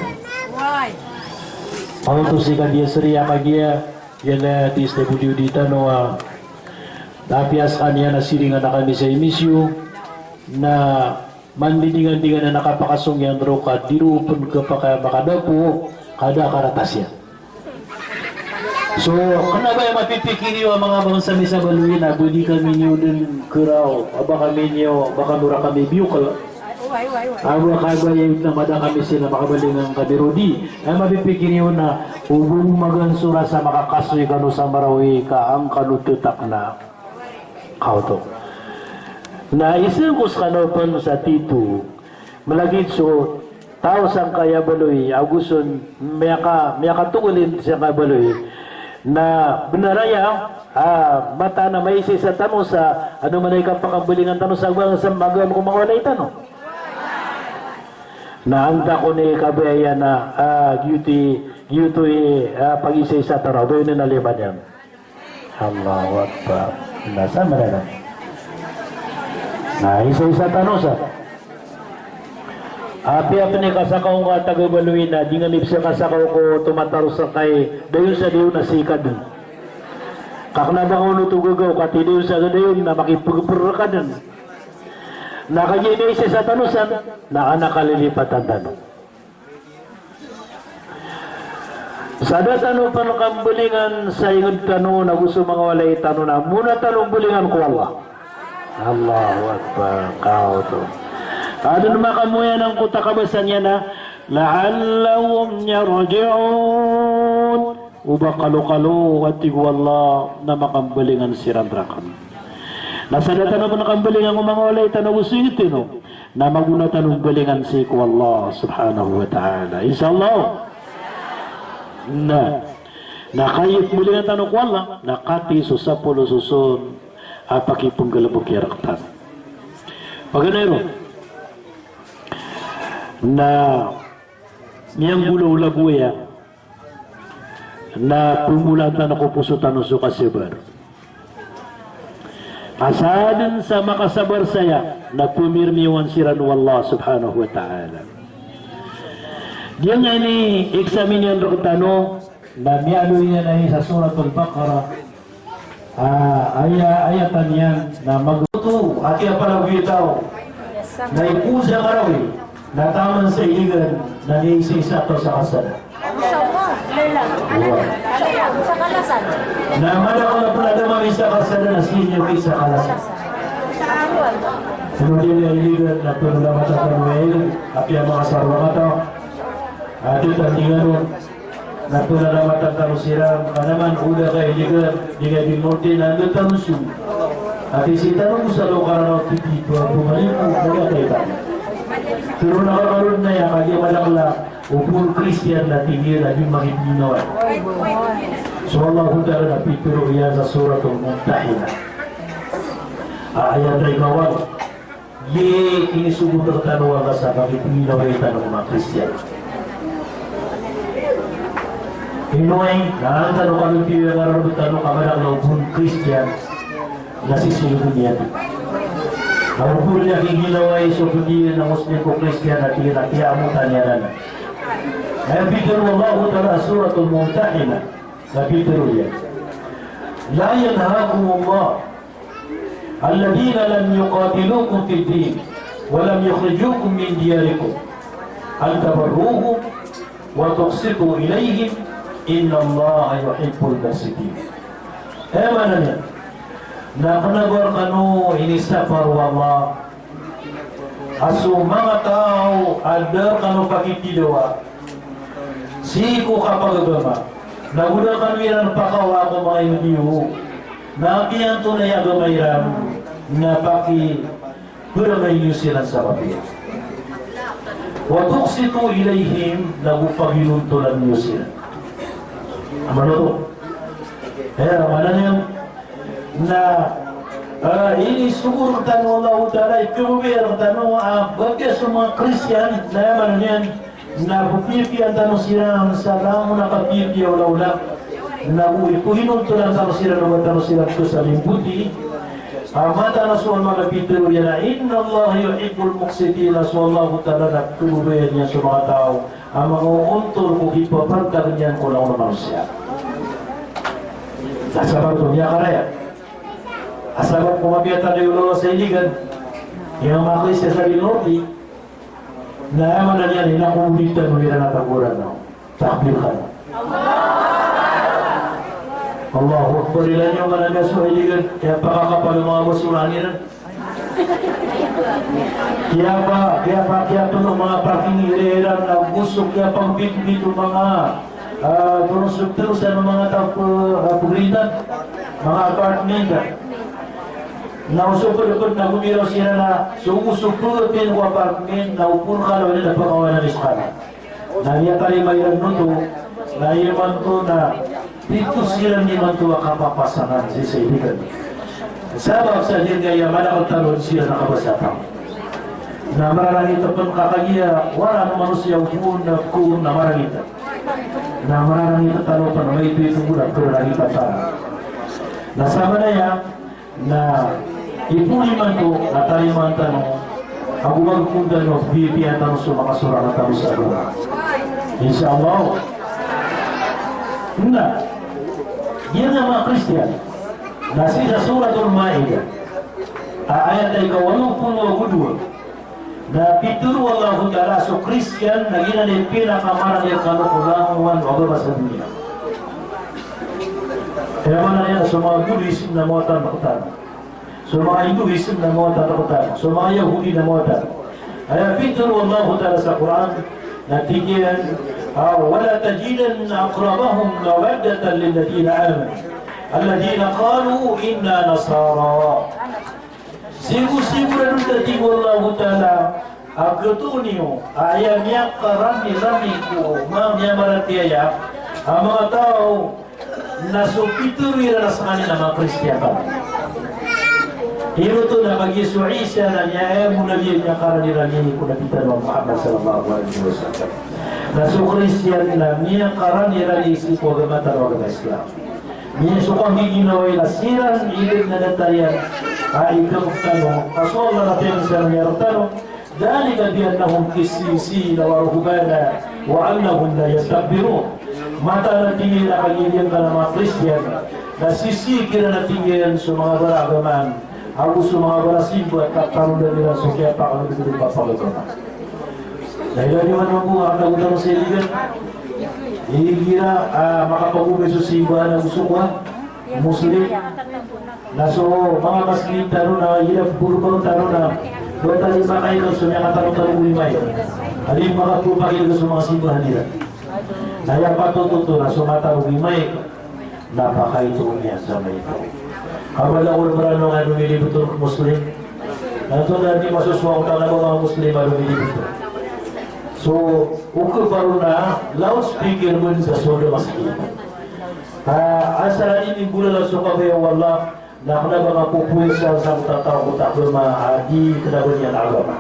Kaoto sii ka di a sriya kagiya, iyan a D S W D tano a, na apiya skaniyan na siringan a kami sa imisyo, na mandidingandingan a kapakasong iyan roo ka di roo pn khapakay a makadapo, ka da a karatas iyan. So, kna ba aya mapipikir iyo a manga bangsa mi sa baloy na ba di kami niyo dn keraw, a ba kami niyo, ba kano rakami biyokl. A ba ka ba aya na mada kami sii na makabalingan kami roo di. Aya mapipikir iyo na o ba magaan so rasa makakasoy kano sa Marawi ka an kano ttakna. Kaoto. Na isngkos kano pn sa tito, mlagid so taw sangkaya baloy, ago so miyaka-, miyakatogalin sangkaya baloy, na bnar aya, a, mataan a maisaisa tano sa andamanaya i kapakambalingan tano sa bangsa, magaan ko manga walay tano. Na antaa kon i kabaya iyan a, ah, giyoto i, giyoto i, ah, pagisaisa tano, ba iyan na liman iyan. Allahu Akbar. Na sa mananan. Na isaisa tano sa. Apiya pn i kasakaw ngka a taga Baloy na di nga ni pzakasakaw ko tomataro sa kay dayon sa dayon na sii ka dn. Ka kna ba ka on oto gagaw ka ti dayon sa dayon na makipagpr rka dn. Na kagiya inisaisa tano san, na anan kalilipatan tano. Sa da tano pn kambalingan sa ingd tano nago so manga walay tano na mona tano mbalingan ko Allah. Allahu Akbar. Kaoto. Adn makamoyan angkoto a kabasa niyan a, "La'allahum yarji'un." O ba kalokalo, a tig o Allah, na makambalingan siran rakn. Na sa da tano pn kambalingan ko manga walay tano go so ingd tano, na mago na tano mbalingan sii ko Allah subhanahu wa ta'ala. Insha Allah. Na, na kagiya pmbalingan tano ko Allah, na katii so sapolo soson a pakipnggalbk iyan rktano. Paganay ron. Na miyanggolawla go aya na pmolaan tano ko poso tano so kasabar. Ka sadn sa makasabar saya na pmirmiyowan siran o Allah subhanahu wa ta'ala. Giyangkai a ini-examine iyan rktano na miyaaloy niyan aya sa Suratul Baqarah. Ah, aya, ayatan iyan na mag- oto, a kiyapalagoy a taw na ipoza karawi, na taman sa iligan na nisaisa taw sa kasada. Wa. Na madakl a pn a da mamisa kasada na sii niyo ki sa kalasan. Kemudian a iligan na pn a da matataw a iligan, a kiyamakasarwa kataw. A di tandingan on. Na pn a da matataw siran, ka naman o da ka iligan, di ka di morti na anda tano so. Ati sii tano ko sa lokar a titi, pmalipo, o da ka iligan. Pero na kakarod na aya, kagiya madakl a opor Kristiyan na tig iyan a di makipginawa. So Allahu Ta'ala na pitharo iyan sa Suratul Mumtahinah. A, ayat a ikawan. Giya inisogo rktano o Allah sa pakipnginawai tano ko manga Kristiyan. Ino aya, na an tano kalotiyo a ngararod tano ka madakl a opor Kristiyan na sii so dunya. Na opor niyan kiginawai so pd iyan a Muslim ko Kristiyan na tig iyan a kiyamotan iyan anan. Aya pitharo o Allahu Ta'ala sa Suratul Mumtahinah, na pitharo iyan: La yanhakumullah الذين لم يقاتلوكم في الدين ولم يخرجوكم من دياركم أن تبروهم وتقسطوا إليهم إن الله يحب المقسطين. Aya maana niyan na kna ba rkano inisapar o Allah a so manga taw a da rkano pakitidawa sii ko kapagagama, na go da kano iran pakawa ko manga ino iyo, na kiyanto na aya agama iran, na pakiperangay niyo siran sa mapiya. Wa tuqsitu ilayhim, na go paginontolan niyo siran. Amano oto? Aya maana niyan na, ah, inisogo rktano o Allahu Ta'ala, ikhababaya rktano, ah, a ba giya so manga Kristiyan, na aya maana niyan na pphiyapiyaan tano siran sa langon a kapiyapiya o lawla. Na go ipoinontolan tano siran o ba tano siran pzalimboti. A mataan a so Allah na pitharo iyan a, "Innallaha yuhibbul muqsitin," a so Allahu Ta'ala na khababaya niyan so manga taw a manga ontol ko kipapartag iyan ko langon a manosiya. Sa sabap oto, miyakaraya. A sabap ko mapiya tano i lolo sa iligan, iyan a manga Kristiyan sa Norte, na aya maana niyan na ko di tano iran a tagoran, no? Takbir kano. Allahu Akbar, ilay niyo man a miyasowa iligan, kiyapakakapal o manga basurahan iran. Kiyapa, kiyapa, kiyapno o manga parking area iran, na go so kiyapambitbit o manga, ah, toros, torosan o manga taw, ah, pagritan, manga apartment. Na o so pd pn na gomiraw siran a so, o so pd pn ko apartment, na opor ka na wani na pakawan a miskana. Na miyatarima iran oto, na imanto na pito siran imanto a kapapasangan sii sa iligan. Sabap sa giyangkaya madakl tano dn siran a kabasatan. Na mararangit pn ka kagiya waraan o manosiya o koon na koon na marangit. Na mararangit tano pn a maito-ito bo na pkhararangit tano. Na samanaya na ipoon imanto na tarimaan tano ago magkoon tano a pipiyaan tano so manga sorang tano sa agama. Insha Allah. Na giya manga Kristiyan na sii sa Suratul Ma'idah a ayat a ika walo polo ago dowa. Na pitharo o Allahu Ta'ala so Kristiyan na giyanan i pinakamarangit a kalokolan o agama sa doniya. Aya maana niyan na so manga Buddhist na mawatan rktano. So manga Hinduist na mawatan rktano. So manga Yahudi na mawatan. Aya pitharo o Allahu Ta'ala sa Qur'an na tig iyan, ah, "Wa la tajidanna aqrabahum mawaddatan lilladhina amanu, alladhina qalu inna nasara." Siyogo-siyogo ragon, tig o Allahu Ta'ala, a khatoon iyo a aya miyakarani-rani ko manga miyamaratiyaya a manga taw na so pitharo iran a skaniyan na manga Kristiyan. Giyoto na kagiya so Isa na miya-, aya bo na miyakarani-rani ko Nabi tano a Muhammad sallallahu alaihi wasallam. Na so Kristiyan na miyakarani-rani sii ko agama tano a agama Islam. Miyasoka a giginawai na siran i dn na datar iyan a ikapk tano. Ka so Allah na piyangni sa niyan rktano, "Dhalika bi annahum qissisin wa ruhbanan wa annahum la yastakbirun." Mataan a tig iyan a kagiya giyangkanan a manga Kristiyan na sisii kiran a tig iyan so manga baragaman ago so manga barasimba, tatarod iran so kiyapakandodon a pagagama. Na ilay niyo man mambo a tago tano sa iligan. Igira a makapagobay so simbahan ago so kowan, Muslim. Na so manga masgit tano na igira pagobay tano na, ba tano makailay so miyakatarotaro i mic. Adi makapagobay so manga simbahan iran. Na aya patot oto na so matarotaro i mic na pakaito niyan sa maito. Kabala ko na Mranaw a domidibot on ko Muslim. Na antonaa di masosowa ko tano a ba manga Muslim a domidibot on. So, o khabaro na loudspeaker bo dn sa so da masgit. Ah, asar a di niyan golawla so kabaya o Allah, na kna ba nga popowisan sa tataw ko tagama a di kna ba niyan agama.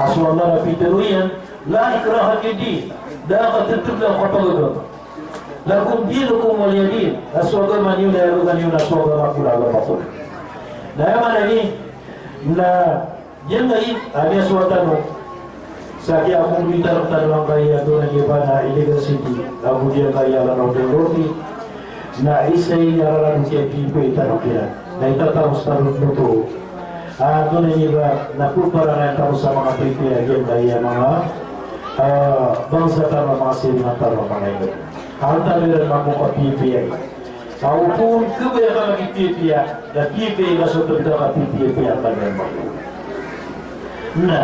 A so Allah na pitharo iyan, "La ikraha fid din." Da a kathagtagla ko kapagagama. "Lakum dinukum waliya din." Na so agama niyo na aya agama niyo, na so agama ko na agama ko. Na aya maana niyan na giyangkai a miyasowa tano sa kiyakombitara tano angkaya a tonaa niyan ba na Iligan City ago giyangkai a Lanao del Norte. Na isa ini a rarad o kiyapipiya tano kiran. Na itataros tano oto a tonaa niyan ba na ppharanan tano sa manga pipiya giyangkai a manga, ah, bangsa tano, manga siringan tano, manga Iligan. Antaa iran mambo kapipiya. Sa opama ka ba aya kapipiya, na pipiya ka so tanda a kapipiya ka niyan. Na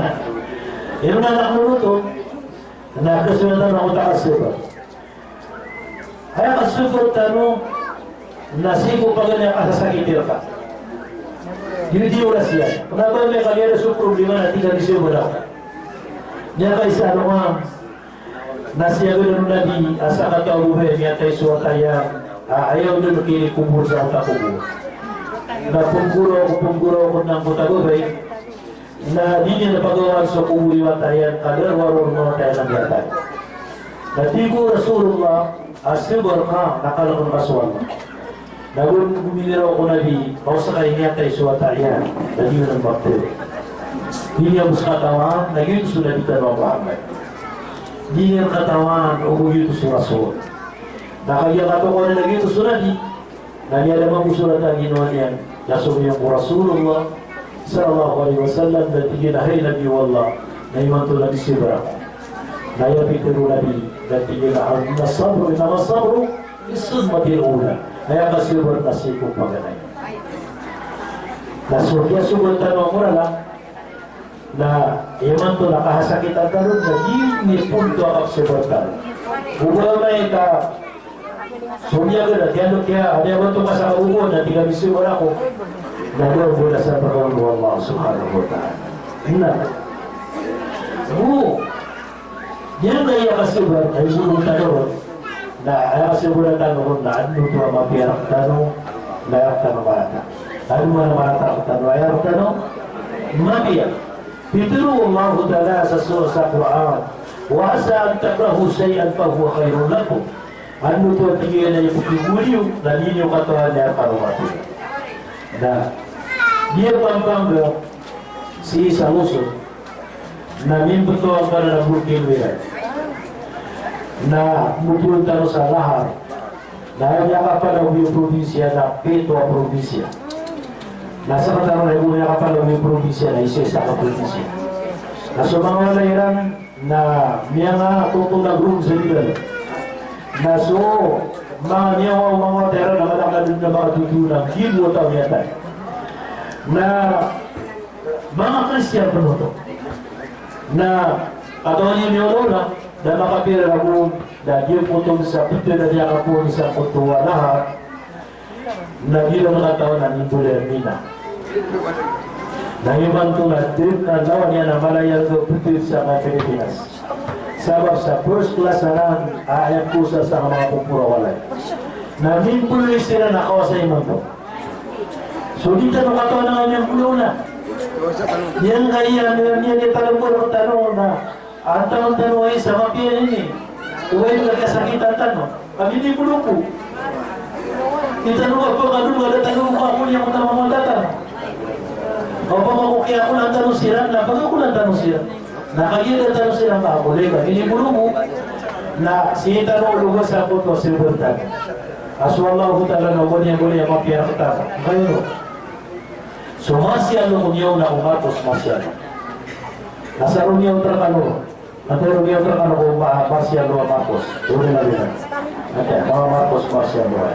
ino na anak mo oto, na kasoy tano a kasabar. Aya kasabar tano na sii ko paganay a kasasakiti rka. Di, di oras iyan. Kna ba miyakaliyo so problema na tig a misabar ako. Miyakaisa a alongan na siyagadan o Nabi a sakataw a babay a miyatay so wata iyan, a, aya on dn kinikobor sa wata a kobor. Na pnggoraok, pnggoraok o wata a babay, na di niyan pagawaan so kobor i wata iyan, ka da a roo ron o wata iyan a miyatay. Na tig o Rasulullah a sabar ka, na kalkn ka so Allah. Na go gominiraw ko Nabi, ka o ska i miyatay so wata iyan, na di niyan pagtero. Di niyan bo ska katawan a giyoto so Nabi tano a Muhammad. Di niyan katawan o ba giyoto so Rasul. Na kagiya katokawan iyan a giyoto so Nabi, na miyada mambo so rata a ginawa niyan, na somiyong ko Rasulullah sallallahu alaihi wasallam, na tig iyan a, "Hay Nabi o Allah, na imanto na misabar ako." Na aya pitharo o Nabi, na tig iyan a, "Innas sabra, innamas sabru fi sadmatil ula." Aya kasabar na sii ko paganay. Na so kiyasobat tano a moral a, na imanto na kasakitan tano, na giyoto i pondo a kasabar tano. Oba amay ka so miyagadan, kiya, kiya, aya ba oto ka sa kaboboan, na tig a misabar ako. Na da a balasan rka on o Allah subhanahu wa ta'ala. Na. O. Giyangkai a kasabar, na isogo tano ron. Na aya kasabar tano ron na adn oto a mapiya rktano, na aya rktano marata. Adn man a marata rktano, aya rktano mapiya. Pitharo o Allahu Ta'ala sa so, sa Qur'an, "Wa asa an takrahu shay'an fa huwa khairun lakum." Anda oto a tig iyan a ipkhagowad iyo na di niyo katawan a kano mapiya. Na di a pampangga sii sa Luzon na mimbtowan ka na borkino iran. Na mbotowan tano sa lahar. Na aya miyakapalagoy a probinsiya na pito a probinsiya. Na sa katano na aya miyakapalagoy a probinsiya na isa-isa ka probinsiya. Na so manga walay iran na miyangatoto na group sa ligal. Na so manga niyawa o manga wata iran na mala ka dn na manga toto na gibo a taw miyatay. Na manga Kristiyan pn oto. Na katawan iyo miyaolaola, na makapira ragon, na giyoto sa pito na miyakapoon sa koto a lahar, na di ron katawan a mimbaloy a Mina. Na imanto na dn na lawan iyan a mala iyan so pito sa manga Pilipinas. Sabap sa first class anan a aya kosa sa manga popor a walay. Na mimbaloy siran a kawasa imanto. So di tano katawan a mimbaloy na. Giyangkaya a mimbaloy tano na antaa tano a isa mapiya ini. Oway, kagiya sakitan tano. Kami di puluku. Di tano ba pagkadul, kada tano ko ako niya ko tama mata tano. Opama ko kiyakolan tano siran, na pagakolan tano siran. Na kagiya da tano siran makakolay, kami di puluku. Na sii tano ologa sa koto a silver tano. A so Allahu Ta'ala na o ba niyan, o ba niyan mapiya rktano. Kagiya so Marcial Law ko miyaona ko Marcos Marcial Law. Na sa roo miyaona rkano. Antaa i roo miyaona rkano ko Ma-, Marcial Law a Marcos. Roo miyaona rkano. Antaa, manga Marcos Marcial Law.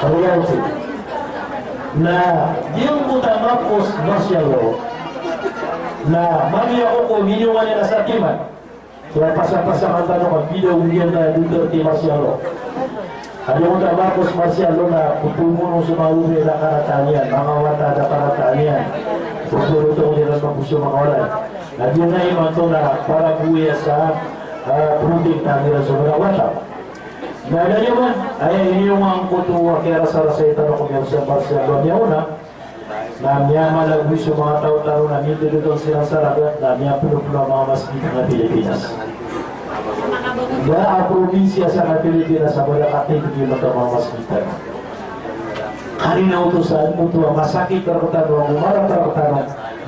Roo miyaona rkano. Na giyangkoto a Marcos Marcial Law na mamiya ko ko miniyongan iyan a satiman. Kiyapasang-pasangan tano ka bida o giyangkaya Duterte Marcial Law. Aya giyangkoto a Marcos Marcial Law na koto mono so manga oba a da karataan iyan, manga wata a da karataan iyan. Koto oto ko di ran maposo manga walay. Na giyangkaya imanto na para bo iyan sa, ah, protektahan iran so manga wata. Na da niyo man, aya iniyongan koto a kiyarasarasai tano ko miyarasa Marcial Law a miyaona. Na miyamalagoy so manga taw tano na miyatotol siran sa ragat na miyapnopno a manga masgit a Pilipinas. Da a probinsiya sa Pilipinas a ba da katig imanto a manga masgit tano. Karina oto sa oto a masakit rktano, a marata rktano,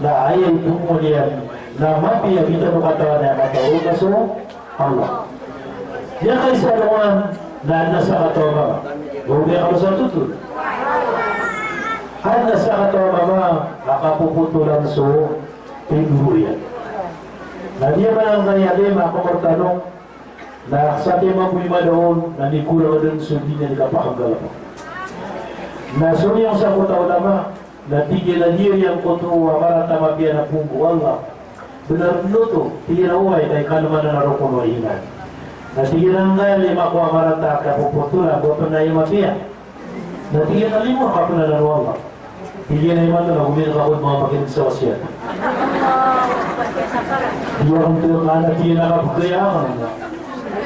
na aya ipmomon iyan na mapiya a di tano katawan a mataw na so Allah. Giyangkai sa alongan na adn a sakataw a mama. Ba oba ka sa totol. Adn a sakataw a mama a kapopotolan so tindoro iyan. Na di a mananggay a lima ko rktano, na satiman bo i madaon na mikorang dn so di niyan kapakanggalbk. Na so niyan sa koto a ulama, na tig iyan a di iyan koto a marata a mapiya na phoon ko Allah. Bnar dn oto, tig iyan a oway, ka ikalman a rokon o iman. Na tig iyan a angkaya lima ko a marata a kapopotolan, ba pn aya mapiya. Na tig iyan a limo a kapnaan o Allah. Tig iyan a imanto na gomina ka ko dn manga makinig sa wasiyat. Di ako tig iyan a kapagaya ako na.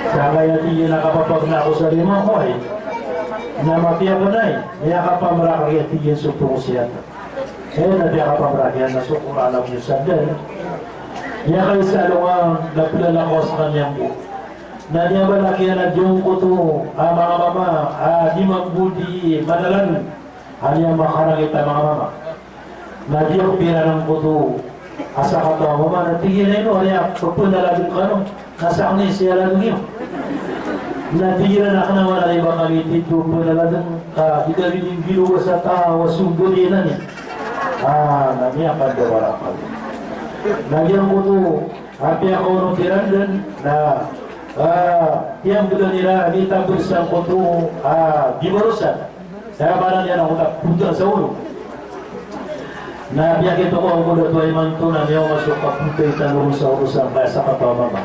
Sangkaya tig iyan a kapapagna ako sa lima ko ay. Na mapiya pn ay, miyakapamrak iyan tig iyan so pngosiyat. Eh, na miyakapamrak iyan na so Qur'an a miyasadn. Miyakaisa alongan na plalakaw skaniyan bo. Na niyan balak iyan a giyangkoto a manga mama a di mambo di manalan. Aya makarangit a manga mama. Na giyangkoto a sakataw a mama na tig iyan a ino, aya pphanaladn kano. Na sakn i siyaladn iyo. Na tig iyan a kna a mala i ba kami tito pphanaladn ka di kami di nggiloba sa taw a sombol iyan ani. Ah, na miyakandawar a akal. Na giyangkoto a piyakaonot iran dn na, ah, tiyambolan iran i tabr sangkoto a di barosan. Aya maana niyan na angkoto a pota sa olo. Na piyakitokawan ko dato a imanto na miyaoma so kapota i tano ron sa olo sangkaya sakataw a mama.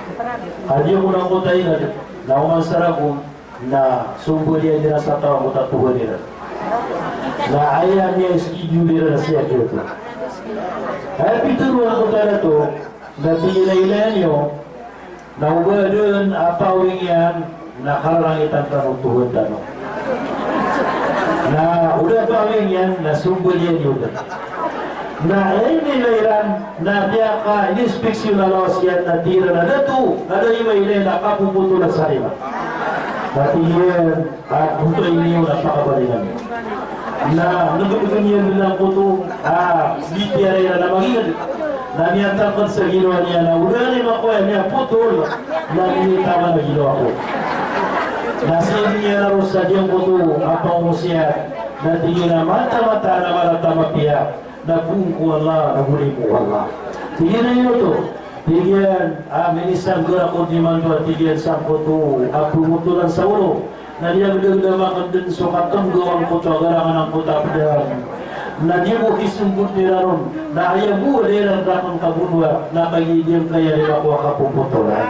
Ka di ako na angkoto a ingd na oman sa ragon na sombol iyan iran sa taw angkoto a tohan iran. Na aya miya-schedule iran a siya giyoto. Aya pitharo angkoto a dato na tig iyan a ilaya niyo, na o ba dn a pawing iyan na kararangitan tano o tohan tano. Na o da pawing iyan na sombol iyan iyo dn. Na inilay iran, na miyaka-inspeksiyon a lawas iyan, na tig iran a dato, na da i mailay na kapopotolan sa rila. Na tig iyan, a, oto i niyo na pakabalingan iyo. Na nggdgn iyan dn angkoto a bitiyarai iran a magingd. Na miyatangkd sa ginawa niyan a oda niyan makowa, miyapotol. Na minitaman a ginawa ko. Na sii niyan a roo sa giyangkoto a pangosiyat. Na tig iyan a mataan, mataan a marata, mapiya. Na poon ko Allah, na goni ko Allah. Tig iyan a ino oto? Tig iyan a minisanggar ako dn imanto, tig iyan, sangkoto a popotolan sa olo. Na diyagdagdamakn dn so katnggaw angkoto a garangan angkoto a pd. Na di bo kisombotn iran on. Na aya bo a da iran rakn kabonoa, na kagiya giyangkaya riba ko a kapopotolan.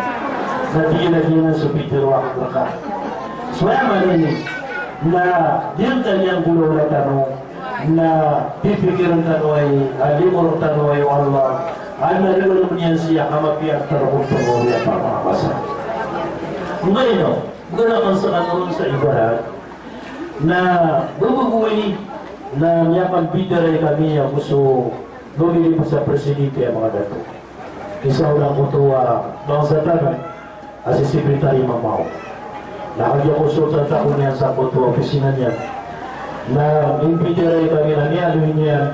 Na tig iyan a giyanan so pitharo akn rka. So aya maana niyan na giyangkaya a golawla tano. Na pipikirn tano aya, a limo rktano aya o Allah. Adn a dn a limo niyan sii a kamapiya tano ko pangoriyan a manga masa. Ngayon, mbarakn skano ron sa ibarat na babago ini na miyakambitiyarai kami ago so lolilibot sa presidente a manga dato. Isa on angkoto a bangsa tano a si Secretary Mamao. Na kagiya konsultan ako niyan sangkoto a opisina niyan. Na imbitiyarai kami na miyaaloy niyan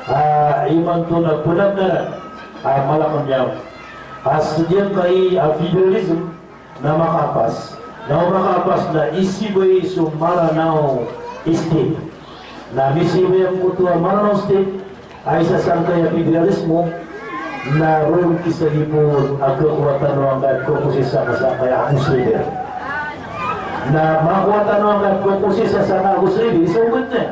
a imanto na pnabnar a mala ko niyan a sa giyangkai a federalism na makapas. Na o makapas na isibay so Maranao State. Na misibay angkoto a Maranao State a isa sangkaya federalismo, na roo kisagipon a khakowa tano angkai a khakowa sii sa sangkaya August River. Na makowa tano angkai a khakowa sii sa sangkaya August River, isa ogat na.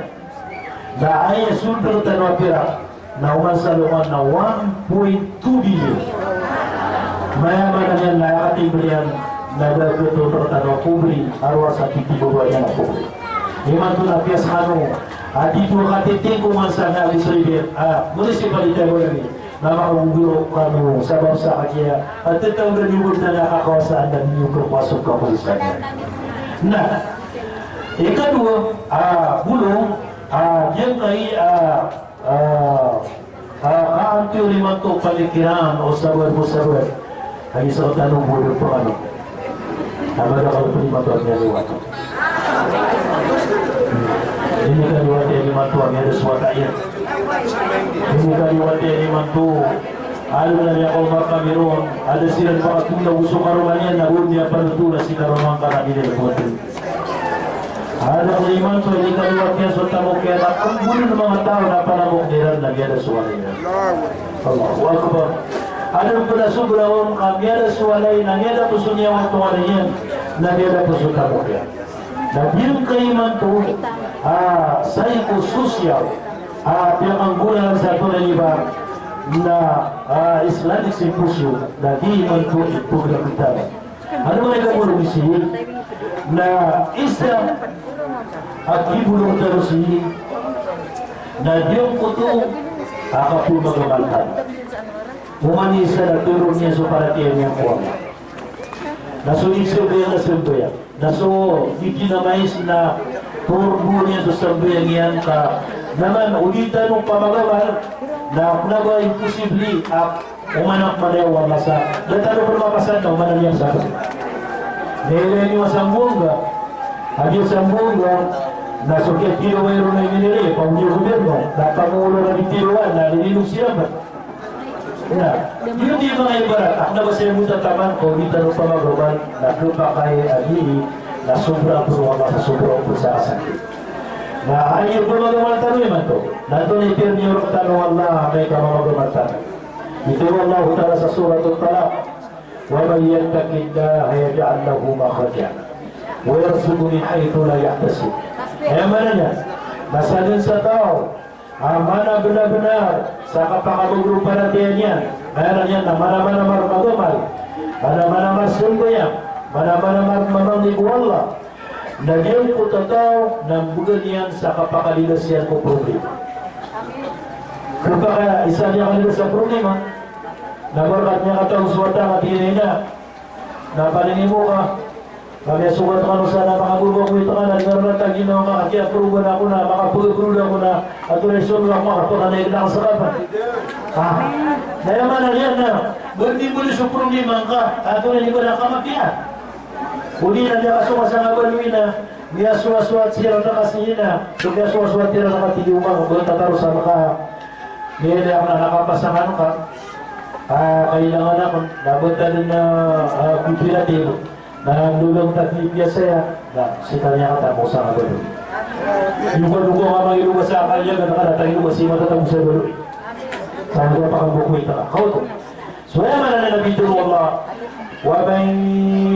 Na aya sold rktano a pirak, na oman sa lokan na one point two billion. Maya maana niyan na aya katimbl iyan na da khatoon rktano a pobre, a rowar sa titho a babaya na pobre. Imanto na piya skano a titho a katitho ko man sa na August River, a, municipality a Boyang, na makagogoro kano sabap sa kagiya a tataw na niyo na kakawasan na niyo kapasok ka posisyon. Na ikadowa a bolong a giyangkai a, a, a, kaantiyo imanto palikiran o sabar ko sabar. Agi sa tano bo dn pangano. Na madakl pn imanto a miyaliwat. Ini kaliwat iyan imanto a miyada so wata iyan. Ini kaliwat iyan imanto a adn a miyakaoma kami ron, a da siran pakatolaw so karoma niyan na ron niyan panotola si karoma ngka na di niyan panotola. Adn a imanto a ini kaliwat iyan so tamok iyan a kmboln o manga taw na panamok iran na miyada so walay iyan. Allahu Akbar. Adn pn a sobra on a miyada so walay na miyada pn so niyawa o walay iyan na miyada pn so tamok iyan. Na giyangkai imanto a psychosocial a piyakanggolalan sa tonay iba na, a, Islamic Symposium na di imanto i program kita. Ano man i kabolong sii na isa a kibolong tano sii na giyangkoto a kapamagamal tano. Oman i isa na toro niyan so paratiyaya niyan ko Allah. Na so di sambayang na sambayang. Na so di kinamais na toro niyan so sambayang iyan ka. Na man o di tano pamagamal na kna ba imposible a oman a kmaniya o Allah sa da tano pn mapasad na oman a niyan sa. Nilay niyo a Zamboanga, a giya Zamboanga, na so kiyathidawa iron na inilay, pamoniyo gobyerno, na pamoniyo na di thidawa, na lilinog siran ba. Na, giyoto i manga ibarat, a kna ba saya mota taman ko di tano pamagamal, na khapakay a gii, na sobra pn o Allah sa sobra pn sa kasakit. Na aya pamagamal tano imanto, na antonaa i piyarmiyo rktano o Allah, amay ka mamagamal tano. Pitharo o Allahu Ta'ala sa Surat At-Talaq, "Wa man yattaqillaha yaj'al lahu makhrajan wa yarzuqhu min haythu la yahtasib." Aya maana niyan, na sadn sa taw a manabnabnar sa kapakabagr o paratiyaya niyan, aya niyan na manamanar mamagamal, manamanar sambayang, manamanar mamangni ko Allah, na giyangkoto a taw na mbgan iyan sa kapakalidas iyan ko problema. Khapakay a isa niyan kalidas sa problema, na ba rka niyan katago so wata ka tig iyan a ina, na paninimo ka, Kami a sogat kano sa na makabobo ko ito ka na, di nga rata ginawa ka, kaya perubahan ako na, makapagabroda ako na, ato na iso na makapakanay ka na sa kapan. Ha? Na aya maana niyan na, berdi-berdi so problema ngka, ato na di ba na kamapiya. Odi na di ka so kasanga baloy na, miyasowasowat siran na kasi ina, so miyasowasowat siran na kasi di umang, ba tataros sa maka, miyada ako na nakapasangan ka, ah, kailangan ako, dapat ka din na, ah, cooperative. Na lolong tati biyasa ya, na sitanya ka tapos sa kabalo. Luka-luka ka mangiluka sa akal niya, gana ka na tangiluka si mata tapos sa balo. Sa mga pakambukwi ka, kaw to. So, aya maana na Nabi Nuh Allah, "Wa man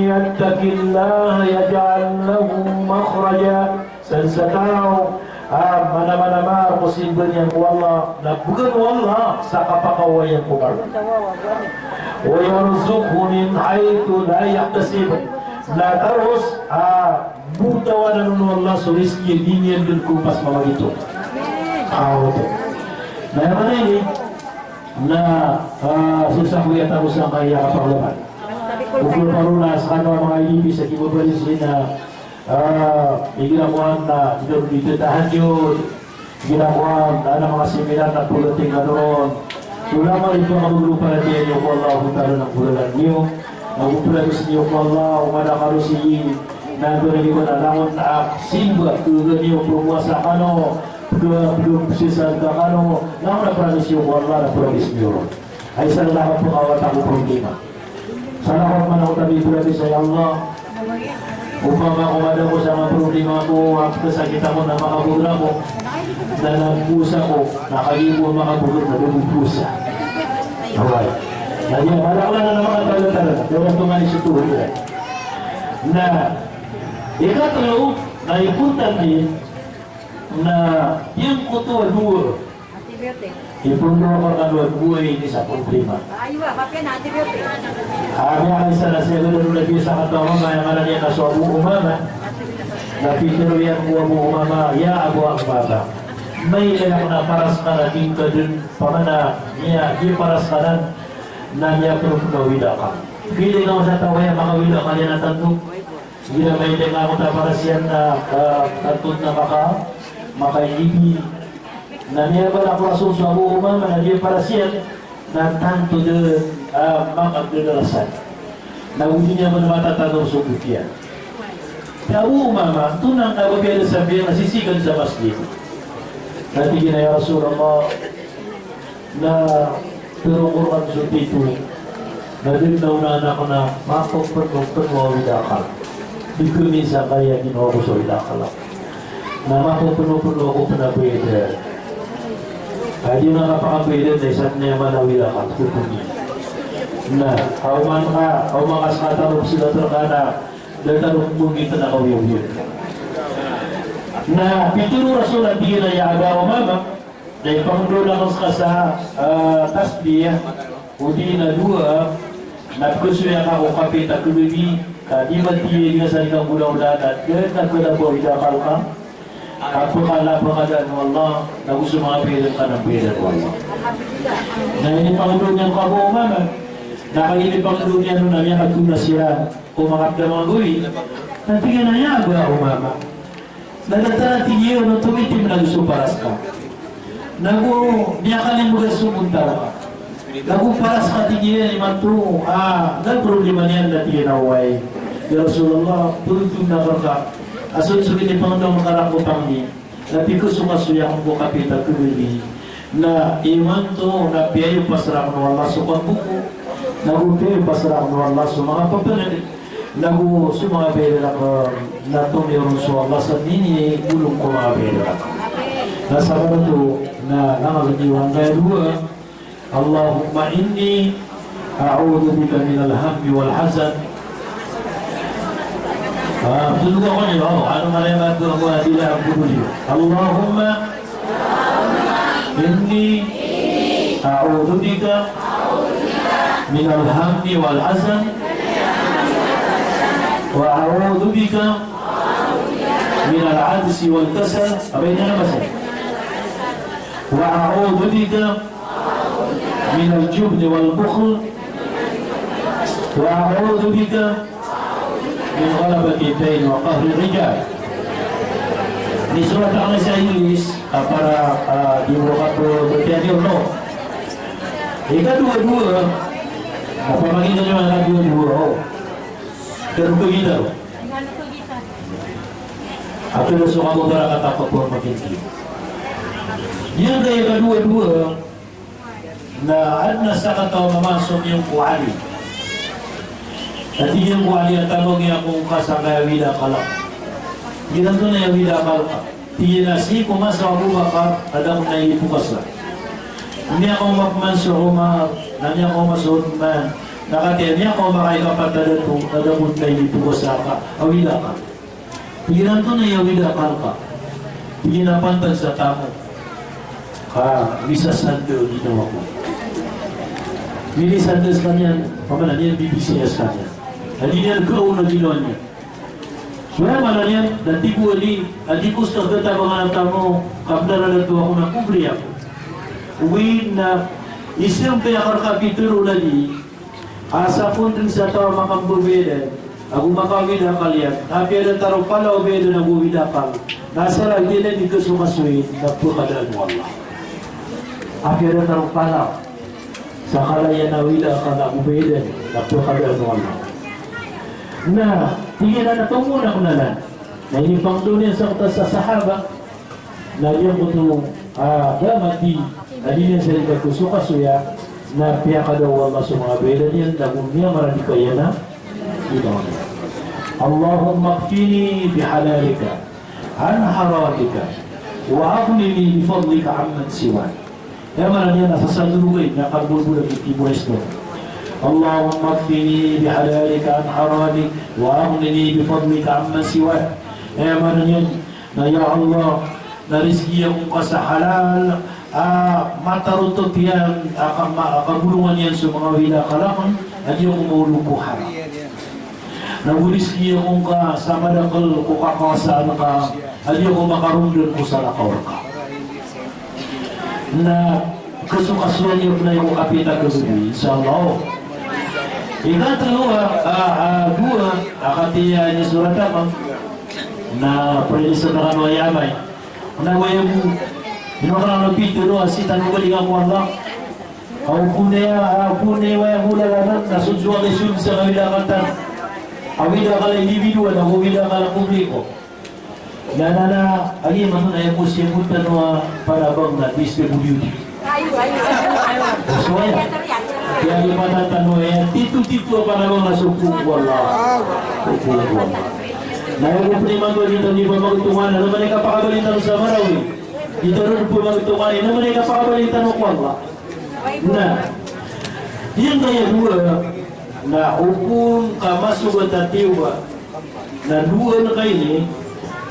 yattaqillaha yaj'al lahu makhraja." Sa, sa taw a manamanamar ko simba niyan ko Allah, na bgan o Allah sa kapakaoway iyan ko Allah. Wa yarzuqhu min haythu la yahtasib. Na taros a botawan o Allah so rizki iyan, di niyan dn kompas mamagito. Aw, oto. Na aya maana ini na, ah, so sa ko iya taros a kaya kapaglaman. Ko paro na sa kano a manga ilibis a kibabalis ini na Ah, igira ko an na, igira ko di tahajjud, igira ko an na, na manga seminar na polo tingga doron. Ulama ito a mabaglo paratiyaya niyo ko Allah, ko talo na polo niyo. Na ko polo niyo ko Allah, o mada karo si, na ko na di ko na langon na simba, ko niyo pumowasa kano, ko, ko sisal ka kano, na ko na promise niyo ko Allah, na promise niyo. Ay, sa lahat po kawat ako problema. Sa lahat man ako tabi problema sa Allah. Opama ko mada ko sa mga problema ko, ang kasakit ako na makabura ko. Na nagpusa ko, na kayo po makabura na nagpusa. Away. Na di, wala ko na naman ang talatala. Pero ito nga isuturo ko. Na, ikatlo, na importante, na yung kuto a duwa. Antibiotic. Ipondro ko kano a duwa ini sa problema. Ay, wa, papiya na antibiotic. Ami a isa na siya ganda nung nabi sa katawa, maya nga na niya na so Abu Umama. Na pitero iyan ko Abu Umama, "Ya Abu Umama, mailay ako na paras ka na di ngka dn, pamana niya, di paras ka na, na niya pnopno a wida ka." Pili ka sa taw a manga wida ka niyan a tanto. Igira mailay nga ako ta paras iyan na, ah, tanto na maka, makailibi. Na miyabalak o Rasul so Abu Umama na di paras iyan na tanto dn, ah, makagdadarasan. Na odi niyan man matatanor so botiya. Ka Abu Umama, antonaa ka ba piyadasan iyan na sisigan sa masjid? Na tig iyan a, "Ya Rasulullah, na tero ko rkano so tito, na dn na onaan ako na mapepeno-peno a wida akal. Di ko minsan kaya ginawa ko so wida akal ako. Na mapepeno-peno ako pn a bayadan. Ka di ako kapakabayadan na isa pn a mala a wida akal ko pn." Na, aw man ka, aw man ka sa katarok sila terkana, da tarok ko ngitn a kawiyawiya. Na pitero o Rasul a tig iyan a, "Ya Aba Umama, na ipangndao akn ska sa, ah, tasbih, odi na dowa, na pkhasoya ka ko kapit a khababi, ka di matiyaya di ka sa di ka nggolawla, na da dn a kalabo a wida akal ka, ka pkhalabang ka dn o Allah, na go so manga bayadan ka na bayadan o Allah." Na inipangndao niyan ko Abu Umama, na kagiya inipangndao niyan on na miyakatonas iran ko manga pd a manga gawii. Na tig iyan a, "Ya Aba Umama, na datar a tig iyan on tomitim na go so paras ka. Na go miyakalimbgan so montaro ka. Na go paras ka tig iyan imanto, ah, na problema niyan." Na tig iyan a, "Oway, ya Rasulullah, poroton akn rka a so, so inipangndao ngka rakn ko pangni. Na pkhasokasoya akn ko kapit a khababi. Na imanto na piyayopas rakn o Allah so kambo ko. Na go piyayopas rakn o Allah so manga pphanad. Na go so manga bayadan akn na tomiyoron so Allah sa dii niyan igolong ko manga bayadan akn." Na sabap oto na langon a giya angkaya dowa, "Allahumma inni a'udhu bika minal hammi wal hazan." Ah, tunduk ako niyo, ano nga na yung mga dila ang gulo niyo. "Allahumma inni a'udhu bika minal hammi wal hazan, wa a'udhu bika minal ajzi wal kasal." Apa ini nama saya? "Wa a'udhu bika minal jubni wal bukhl, wa a'udhu bika Min ghalabatil dayn wa qahrir rijal. Inisorat akn sa Inglis, a, para, a, di ko kapbatiya niyo, no? Ikadowa-dowa, a, pamangnin iyo a ikadowa-dowa, o. Pero ko gitar. Apiya so kababarakat a kapamangnin iyo. Giyangkaya ikadowa-dowa, na adn a sakataw a mama so miyangko a alim. Na tig iyan ko alim a tabangi ako ngka sangkaya awid a akal ka. Tig iyan antonaa i awid a akal ka? Tig iyan a sii ko masa o Abu Bakar, na da ako naipokasa. Miyakaoma pman so Umar, na miyakaoma so Uthman, na katii a miyakaoma ka ikapat a dato, na da ako naipokasa ka, awid a akal. Tig iyan antonaa i awid a akal ka? Tig iyan a pantag sa tamok ka misasanda o ginawa ko. Minisanda skaniyan, pamana niyan bibisiya skaniyan. Na di niyan kaon a ginawa niyan. So aya maana niyan, na tig o Ali a di ko ska katabangan a tamok ka bnar a dato ako na ko bri ako. Oway na isampay akn rka a pitharo o Ali, a sakn dn sa taw a makambabayadan ago makawid a akal iyan, na apiya datar o pala o bayadan ago awid a akal, na asar a giyanan i kasokasoy na pkhadaan o Allah. Apiya datar o pala sa kala iyan a awid a akal ago bayadan, na pkhadaan o Allah. Na tig iyan a na tomo akn anan. Na inipangndao niyan sangkoto sa sahaba. Na giyangkoto, a, ba mati, na di niyan sa di kasokasoya, na piyakada o Allah so manga bayadan iyan, na go miyamaradika iyan a ginawa niyan. Allahumma kfini bihalalika an haramika, wa aghnini bifadlika amman siwak. Aya maana niyan na sasandorogay, na kabolbola ki timo isto. Allahumma kfini bihalalika an haramik, wa aghnini bifadlika amman siwak. Aya maana niyan, na ya Allah, na rizki ako ngka sa halal, a, matarotop iyan, a, ka-, ma-, a, kabolongan iyan so manga awid a akal akn, a di ako maolog ko haram. Na go rizki ako ngka sa madakl ko kakawasaan ka, a di ako makaromdan ko salakaw rka. Na kasokasoyan iyo pn aya ko kapita ka godi, insha Allah. Ikatlo a, a, a, dowa, a, katii a inisorat akn. Na pwede sa tano aya amay. Na waya bo, ino ka na pitharo a sii tano balikan ko Allah. Aw pn aya, aw pn aya waya bo lalanan, na so jowa ka isold sa awid a akal tano. Awid a akal individual, ago awid a akal publiko. Na, na, na, agi man na aya ko siyagot tano a panabang na D S W D. So aya. Aya agi man tano aya tito-tito a panabang na so poon ko Allah. So poon ko Allah. Na aya ko pn imanto a di tano di pamagtongan, na man i kapakabali tano sa Marawi. Di tano di pamagtongan, na man i kapakabali tano ko Allah. Na giyangkaya dowa, na opama ka masogat a tiyoba, na dowa ngka ini,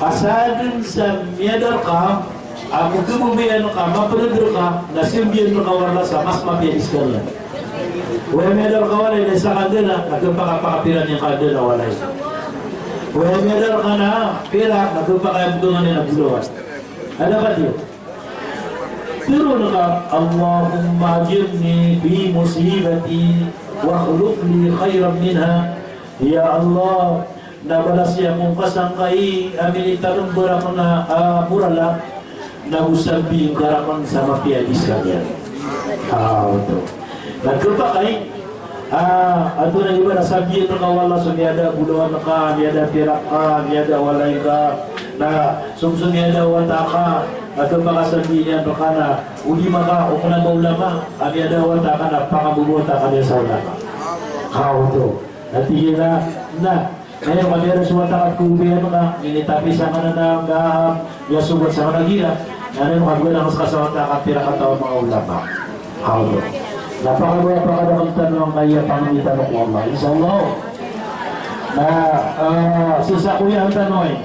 ka sadn sa miyada rka a pkhababayaan ka, mapnd rka, na sambiyan rka o Allah sa mas mapiya i skaniyan. Waya miyada rka walay na isa ka dana, na khapakapira niyan ka dana walay. Waya miyada rka na pirak, na khapakabgangan iyan a bolawan. Ada ka tiyo? Tharoon ka, Allahumma ajirni fi musibati wa akhlif li khairan minha. Ya Allah, na balasi ako ngka sangkai a minitalmbar akn a, a, morala, na go sambiyan ka rakn sa mapiya i skaniyan. A, oto. Na khapakay, a, antonaa i ba na sambiyan rka o Allah so miyada a bolawan ka, miyada a pirak ka, miyada a walay ka, na so, so miyada a wata ka, na khapakasambiyan iyan rka na, o di maka, o kna ba ulama, a miyada a wata ka na pakabobowata ka niyan sa wata ka. A, oto. Na tig iyan a, na, na aya ka miyada so wata ka, ko obayan ka, minitapi sa kna na, na, miyasogat sa kna gira, na aya ka bgan a mas ka sa wata ka, pira kataw a manga ulama. Hawlo. Na pakadakl, pakadakl tano angkaya pangni tano ko Allah. Insha Allah. Na, ah, sasakoyaan tano ay.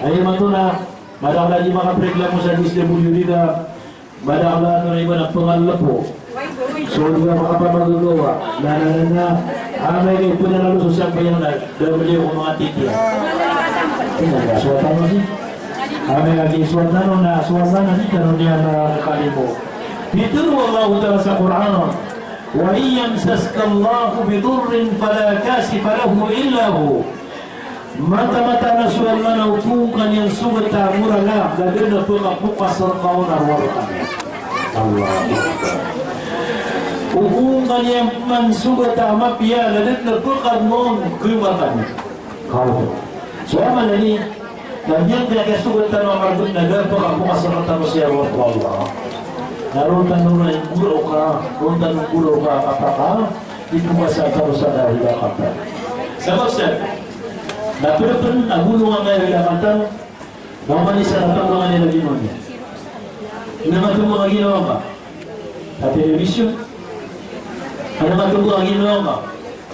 Ay, mato na, madakl a di makapreklamo sa D S W D ka, madakl a ano na iba na pangalpo. So, di ba makapamagagawa? Na, na, na, na. Amay ka ipanalo so sambayang na, da maliyo ko manga titiya. Ina, na, so, tama si. Amay ka isoat tano na, so, tama si, tano niyan na kalimo. Pitharo o Allahu Ta'ala sa Qur'an, "Wa in yamsaska Allahu bidurrin fala kashifa lahu illa hu." Mataan a so Allah na o phoon ka niyan sogat a mora lang, na da dn a pkhapokas rka on a rowar ka niyan. Allahu Akbar. O phoon ka niyan pman sogat a mapiya, na da dn a pkhapokas on a rowar ka niyan. Kaw. So, aya maana niyan, na giyangkaya kiyasogat tano a margn na da a pkhapokas rktano sii ko Allah. Na roo tano na inggoraok ka, roo tano inggoraok ka, a paka, di ko masa tano sa dahil a kata. Sabap sa, na pd pn a bolong angkaya a kata, na oman i isa na tmbang a ginawa niyan. Na matmbang a ginawa ka sa telebisyon. Anda matmbang a ginawa ka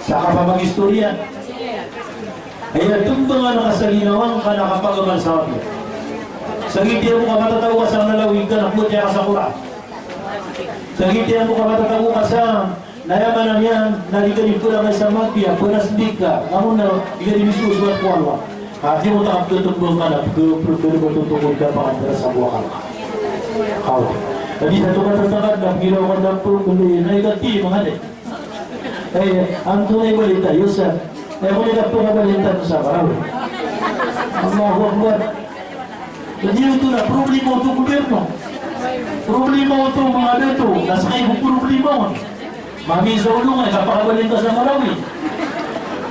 sa kapamag-istorya. Aya tmbang a ka sa ginawa ngka na kapagamal sa mapiya. Sa gitiya bo ka matatago ka sa nalawig ka na pmatiya ka sa Qur'an. Sa gitiya bo ka matatago ka sa Na aya maana niyan na di ka di pura ka sa mapiya, pura sdika, ngka na di ka di misosoat ko Allah. Ka di mo ta kaptotong ka na pke-, pke-, pke-, pke-, pke-, ka pa ka sa buah ka. Kaw. Na di sa to ka sa sakad na pgiraw ka na pke-, pke-, na ika ti mangade. Eh, anto na ibalita, yo sa. Eh, ko di ka to ka balita sa Marawi. Allahu Akbar. Di oto na problema oto gobyerno. Problema oto manga dato, na ska i bo problema on. Mamiza o longay, kapakabalin ka sa Marawi.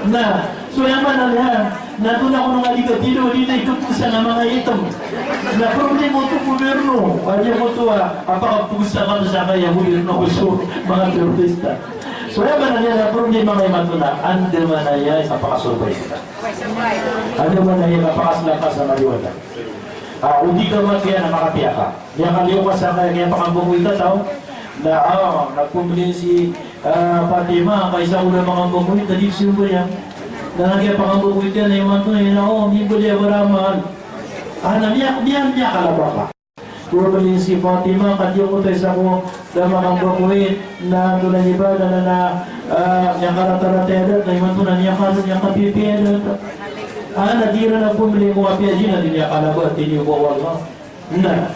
Na, so aya maana niyan, na antonaa kon a di ka tido, di na ikaposa na manga item. Na problema oto gobyerno, aya oto a, kapakaposa ka sa kaya gobyerno, so manga terorista. So aya maana niyan na problema ngka imanto na andamanaya i kapakasorbay ka. Andamanaya i kapakaslaka sa madiwata. Ah, o di ka mapiya na makapiya ka. Miyakaliyo ka sa kaya, kaya pakambokoy ka taw. Na, ah, na pmbli si, ah, Fatima, ka isa ko da pakambokoy, tadi siyo ba yan? Na kaya pakambokoy ka, na imanto na, oh, mibali a baraman. Ah, na miya, miya, miyakalaba ka. Pmbli si Fatima, ka di ako tayo sa ko, da makambakoy, na antonaa i ba, na, na, na, ah, miyakaratarata i adat, na imanto na miyaka-, miyakapipiya i adat. Ah, na di iran a pmbli ko apiya di na di niyan kalaba, tiniyo ko Allah. Na.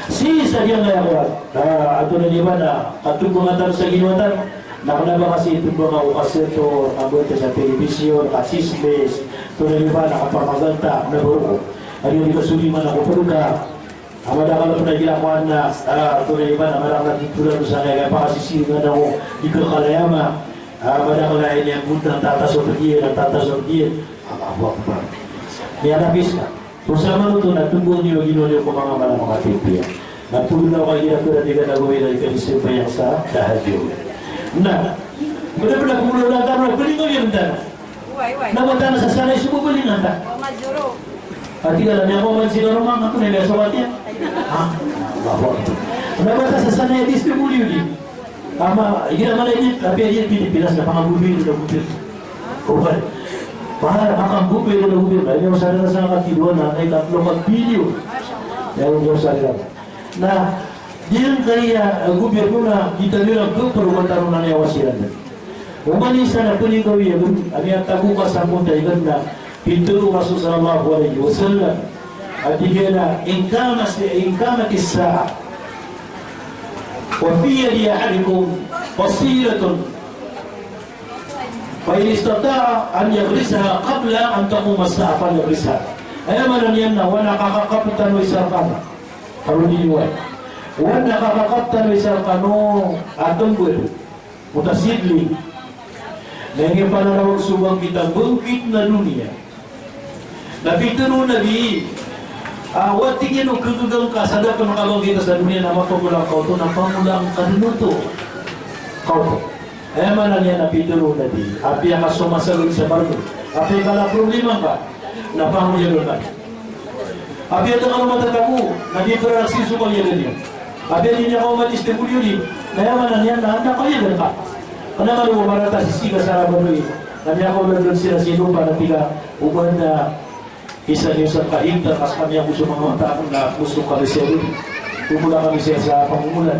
Sii sa giyangkaya Qur'an. Na, antonaa i ba, na, katombang tano sa ginawa tano. Na kna ba ka sii tombang o kaseto, a bota sa telebisyon, ka chismis, antonaa i ba, na kapamaganta, na ba o. Adi di ka suli man ako pd ka. A madakl a pd a gila ko ana, ah, antonaa i ba na madakl a titula ko sa kaya pakasisiringan ako, di ka kalayama. Ah, madakl a ini a gunda, tata so pd iyan, tata so pd iyan. Allahu Akbar. Miyatapis ka. So samanoto na tombang niyo a ginawa niyo ko manga mala manga pipiya. Na pd na o kagina pd a di ka na gawii na di ka di sambayang sa tahajjud. Na, pd a pd a pd a pd a pd a pd a pd a Na bata na sasanay so babalingan ta. Ati ka na miyakaoma sii ko roma, antonaa i miyasawat iyan? Ha? Allahu Akbar. Na bata sasanay a di S W D. Ama, igira mana ini, tapi a di Pilipinas na pangabubuy na gubir. Oba. Para pangabubuy na gubir. Na ini usada na sa katiduan na, na ikatlo ka bilyon. Yan ang usada na. Na, giyangkaya, eh, gobyerno na, di tano iran pphoroman tano na niyawa siran. Oman i isa na pnikawi a, a miyatago ka sa kontay na, pitharo o Rasul sallallahu alaihi wasallam, a tig iyan a, "In qamat, in qamatis sa'ah, wa fi yadi ahadikum fasilatun, fa in istata'a an yaghrisaha qabla an taqumas sa'ah, falyagharisha." Aya maana niyan na, o na kakakaptan o isa rkano. Karo di iwan. Wan na kakakaptan o isa rkano a tmbd, o ta seedling. Na inipananawag so bangkit a bangkit na doniya. Na pitharo o Nabi, a, o tig iyan o kagaga ngka sa da pn kabangkit sa doniya na mapamola ngka oto, na pamola ngka dn oto. Kaw oto. Aya maana niyan na pitharo o Nabi, apiya ka so masagad sa bardo, apiya ka na problema ka, na pangoyaga ka. Apiya ka na matatago, na di pn raksi so kaoyagan iyan. Apiya di niyan kaoma di S W D, na aya maana niyan na anda kaoyagan ka. Kna ka o marata sii ka sa bardo iyan. Na miyakaoma dn siran sii lopa na tig a, o ba na Isa niyo sa kahigtan, ka skami ako so manga wata akn na gusto kami siya ron. Tumula kami siya sa pangomolan.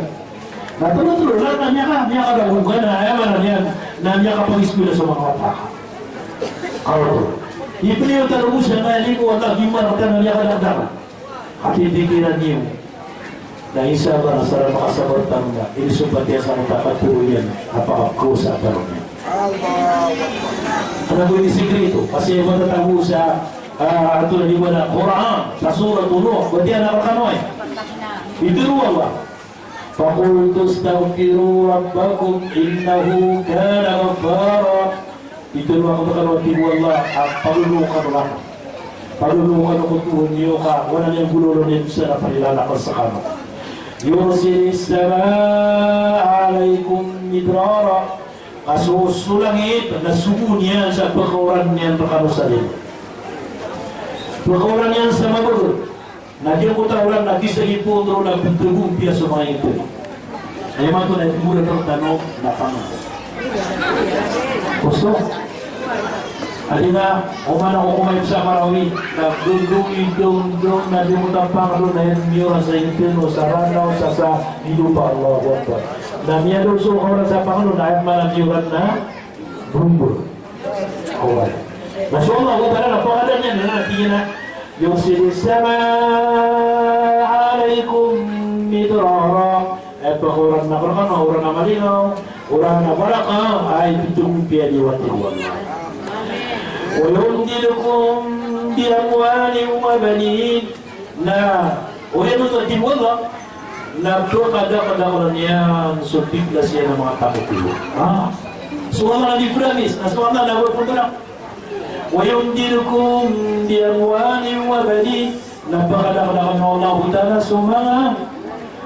Na tlo-tlo, na, na miyaka, miyakadaog ka na, aya maana niyan, na miyakapangiskwila so manga wata. Kaw oto. Ipn iyo tano bo sa kaya limo, wata, gimar ka na miyakadakdakl. Ati pikiran iyo. Na isa ba na sa makasabar tano na, inisompat iyan sa mata, katoro iyan, a pakapkaosa tano niyan. Kna ba ini sikreto, kasi aya matatago sa, ah, antonaa di ba na Qur'an, sa Surah Nuh, ba tiyan a rkano ay. Pitharo o Allah, "Faqultu astaghfiru rabbakum innahu kana ghaffara." Pitharo ako rkano a tig o Allah a pagano kano rkano. Pagano kano ko Tohan iyo ka, oway na niyan golawla niyan sa na parilaan akn skano. "Yursilis samaa alaykum midrara." Ka so, so langit na sogoon iyan sa pkaoran iyan rkano sa limo. Pkaoran iyan sa mabagr. Na giyangkoto a olan na kisagipon roo na ptagompiya so manga ingd. Aya maana oto na aya tig o Allah rktano na pangno. Osto. Adi na, oman ako komaib sa Marawi, na dondong i dondong na di mo tapang doon na aya miyoran sa ingd o sa Ranaw, sa, sa Milopa, Allahu Akbar. Na miyadong so kaoran sa pangno na aya maana miyoran na Bumbur. Oway. Na so Allah Ta'ala na pangada niyan na tig iyan a, "Yursilis samaa alaykum midrara." Aya pkaoran akn rkano a oran a malingaw, oran a baraka, aya ptagompiya niyo, a tig o Allah. "Wa yumdidkum bi amwalin wa banin." Na oriyan oto, a tig o Allah, na pkadakdakla niyan so piglas iyan a manga tamok iyo. Ah. So Allah na di promise, na so Allah na ba pmbrak. "Wa yumdidkum bi amwalin wa banin." Na pkadakdakla o Allahu Ta'ala so manga,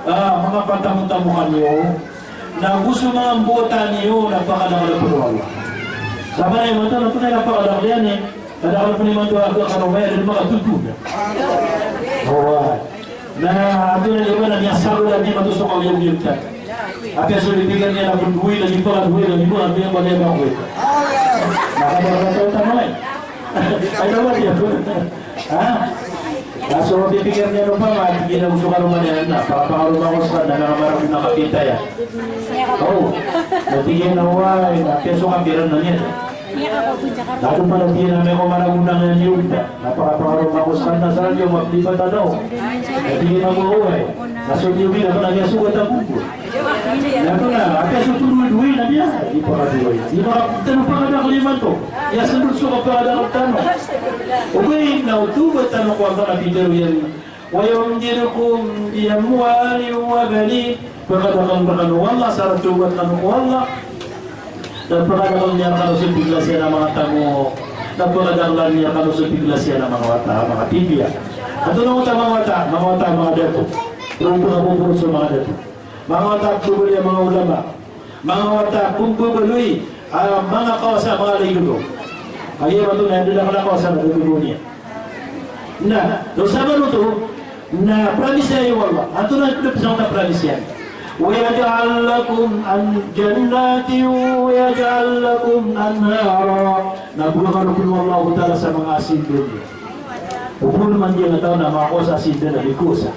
ah, manga patamotamokan iyo. Na go so manga mbotan iyo, na pkadakdakla o Allah. Sa maana imanto na pkadakdakla iyan, eh. Kadakdakl pn imanto a kano maya dn makatotod. Oway. Na antonaa di ba na miyasagad a di imanto so kaoyagoyag tano. Apiya so di pikir iyan a pn dowa na di pakadowa na di ba, apiya ba na iba ko. Na kadakdakl tano ay. Ay, dawa di ako. Ha? Na so di pikir iyan opama, tig iyan a so kano maya na, pakapangaroma ko skano na manga maragona kapita iyan. O. Na tig iyan a oway, na apiya so kapiran na niyan. Na adn pn a tig iyan a miyako maragona niyan i ogda, na pakapangaroma ko skano sa radyo, maplipat a daw. Na tig iyan a oway, na so di ogda na pn a miyasogat a bumbur. Na antonaa, apiya so tondoway na miya, di pakadowa. Di paka-, tano pakadakl imanto. Aya sndot so kapakadakl tano. Ogaid na oto ba tano ko Allah na pitharo iyan. "Wa yumdidkum bi amwalin wa banin." Pkadakdakl rkano o Allah sa rtowbat kano ko Allah. Na pkadakdakl iyan rkano so piglas iyan a manga tamok. Na pkadakdakl iyan rkano so piglas iyan a manga wata, manga pipiya. Antonaa oto a manga wata, manga wata, manga dato. Roo pkapoporo so manga dato. Manga wata a pmbabaloy a manga ulama. Manga wata a pmbabaloy a manga kawasa, manga lay dodo. Aya maana oto na aya dn a kawasa na dodo niyan. Na, na o sabap oto, na promise o Allah. Antonaa i pzamot a promise iyan? "Wa yaj'al lakum an-, jannatin wa yaj'al lakum anhara." Na bgan kano o Allahu Ta'ala sa manga asindan. O ba man giyangkaya a taw na makakowa sa asindan a di kowa sa.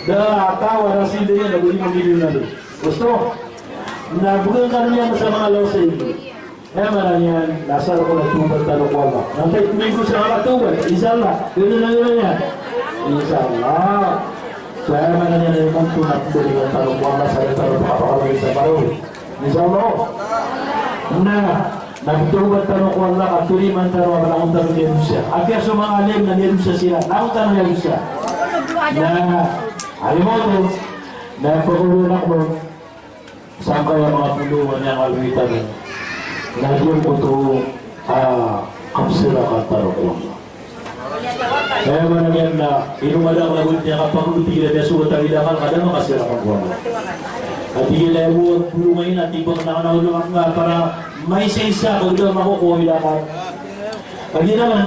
Da a taw a asindan iyan na ba lima milyon na dn. Osto. Na bgan kano niyan sa manga lawas a ilog. Aya maana niyan na asar ko na tawbat tano ko Allah. Na antaa i tmigo sa manga tawbat? Insha Allah. Gana na gana niyan. Insha Allah. So aya maana niyan na imanto na pmbaloy tano ko Allah sa da tano pakapakalagid sa Marawi. Insha Allah. Na, na tawbat tano ko Allah, ka torimaan tano a langon tano niyan dosa. Apiya so manga alim na niyan dosa siran, langon tano niyan dosa. Na, alim oto, na pagulong ako. Sangkaya manga polo a miyakaloy tano, na giyangkoto a kapsirakan tano ko Allah. Aya maana niyan na ino madakl a bo miyakapagolog, tig iyan a miyasogat a miyakal ka da makasirakan ko Allah. Tig iyan a aya bo a polo a ina, tig iyan a kna o Allah, para maisaisa ka da makokowa a miyakal. Kagiya naman,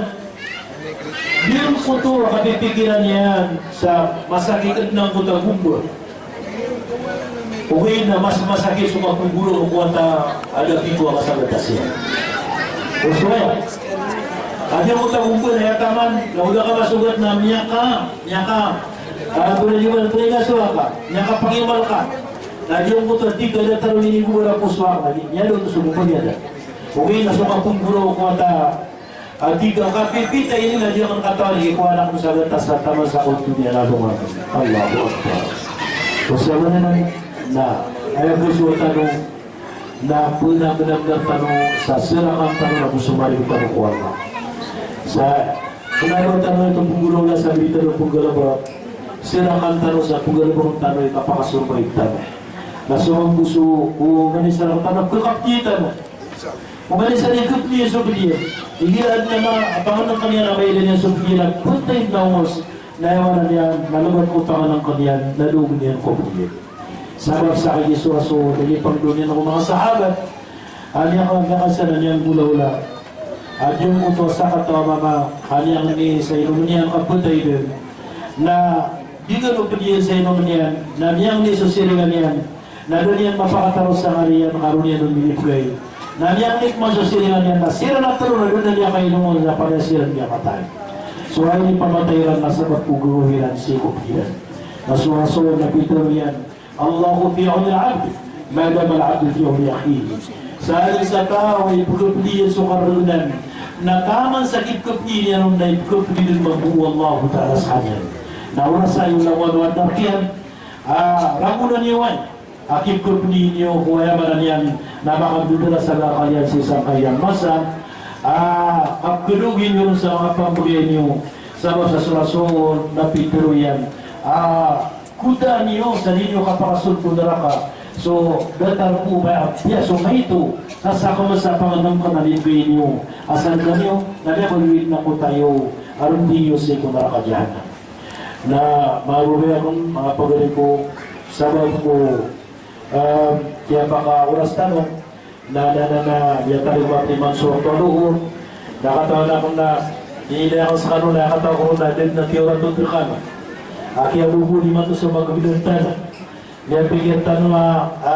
giyangkoto a kapipikiran iyan sa masakit na giyangkoto a gomba. Ogaid na mas masakit so kapnggoraan o wata a da pito a kasabatas iyan. Osto aya. Kagiya giyangkoto a gomba na aya taman, na o da ka masogat na miyaka, miyaka, ah, antonaa di ba, antonaa i kasowa ka, miyakapangimal ka. Na giyangkoto a di ka da tano ini gomba a poso a ka, di, miyada oto so gomba, miyada. Ogaid na so kapnggoraan o wata a di ka kapipita ini na di akn katawan i kowa anak ko sa gatas a taman sa kaoto niyan a dongan. Allahu Akbar. O sa maana niyan na, aya bo so tano, Na pena, pena, pena tano sa serakan tano na bo so marito tano ko Allah. Sa pena tano ito pegolawla sa beri tano penggalebek, serakan tano sa penggalebek tano i kapakasombaid tano. Na so mambo so, o, mani sa tano kekapti tano. O mani sa di kepti so pediyan. Igira adn a ma, a pangenengken iyan a mailay niyan so pediyan a petay na ongos, na aya maana niyan na lebat ko pangenengken iyan na dogen iyan ko pediyan. Sabap sa kagiya so, so, lagid i pangndao niyan ko manga sahabat a miyaka, miyakasan a miyagolawla a giyangkoto a sakataw a mama a miyangni sa inomen iyan ka petay den. Na di gano pediyan sa inomen iyan, na miyangni so siringan iyan, na da niyan mapakataro sa ngari iyan ka ron iyan on minibgay. Na miyangni pman so siringan iyan, na siran a telo na da niyan kainomn sa pada siran miyakatay. So aya inipamatay iran na sabap ko gagaw iran sii ko pediyan. Na so Rasul na pitharo iyan, "Allahu fi awnil abd, ma damal abdu fi awni akhihi." Sa dn sa taw a ipkhapdi iyan so kargnan, na taman sa kipkhapdi niyan on na ipkhapdi dn mambo o Allahu Ta'ala skaniyan. Na oras a aya langowan o anak iyan, a, ragonan iyo aya a kipkhapdi niyo ko, aya maana niyan na makabdodala sa akal iyan sii sangkai a masa a kapkhadogi niyo sa manga pambgay niyo. Sabap sa so Rasul na pitharo iyan a, kotaan iyo sa di niyo kapakasold ko naraka so datar ko maya, piya so maito, na sa kamasa a pangenengken a inibgay niyo a sadka niyo, na da a baloy na kota iyo a ronding iyo sii ko naraka Jahannam. Na manga babay akn, manga pagari ko, sabap ko, em, kiyapakaoras tano, na, na, na, na, miyatarima akn imanto so wakto a lohor. Na katawan akn na, inilay akn skano na katawan ko na da dn a tiyorat o rkano a kiyabobo imanto so manga gdantana. Miyapikir tano a, a,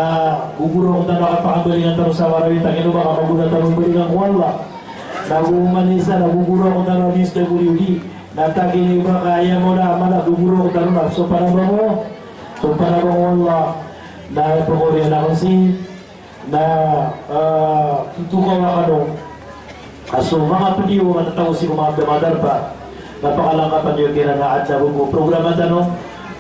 gogoro akn tano a kapakabalingan tano sa Marawi, ta kino ba ka magoda tano balingan ko Allah. Na go oman isa na gogoro akn tano a D S W D. Na ta kino ba ka aya mona a mala gogoro akn tano na so panabang o, so panabang o Allah. Na pagoriyan akn sii na, ah, totokawa kano a so manga pediyo a matatago sii ko manga darpa na pakalangkapan iyo kiran a adn a bo ko programa tano,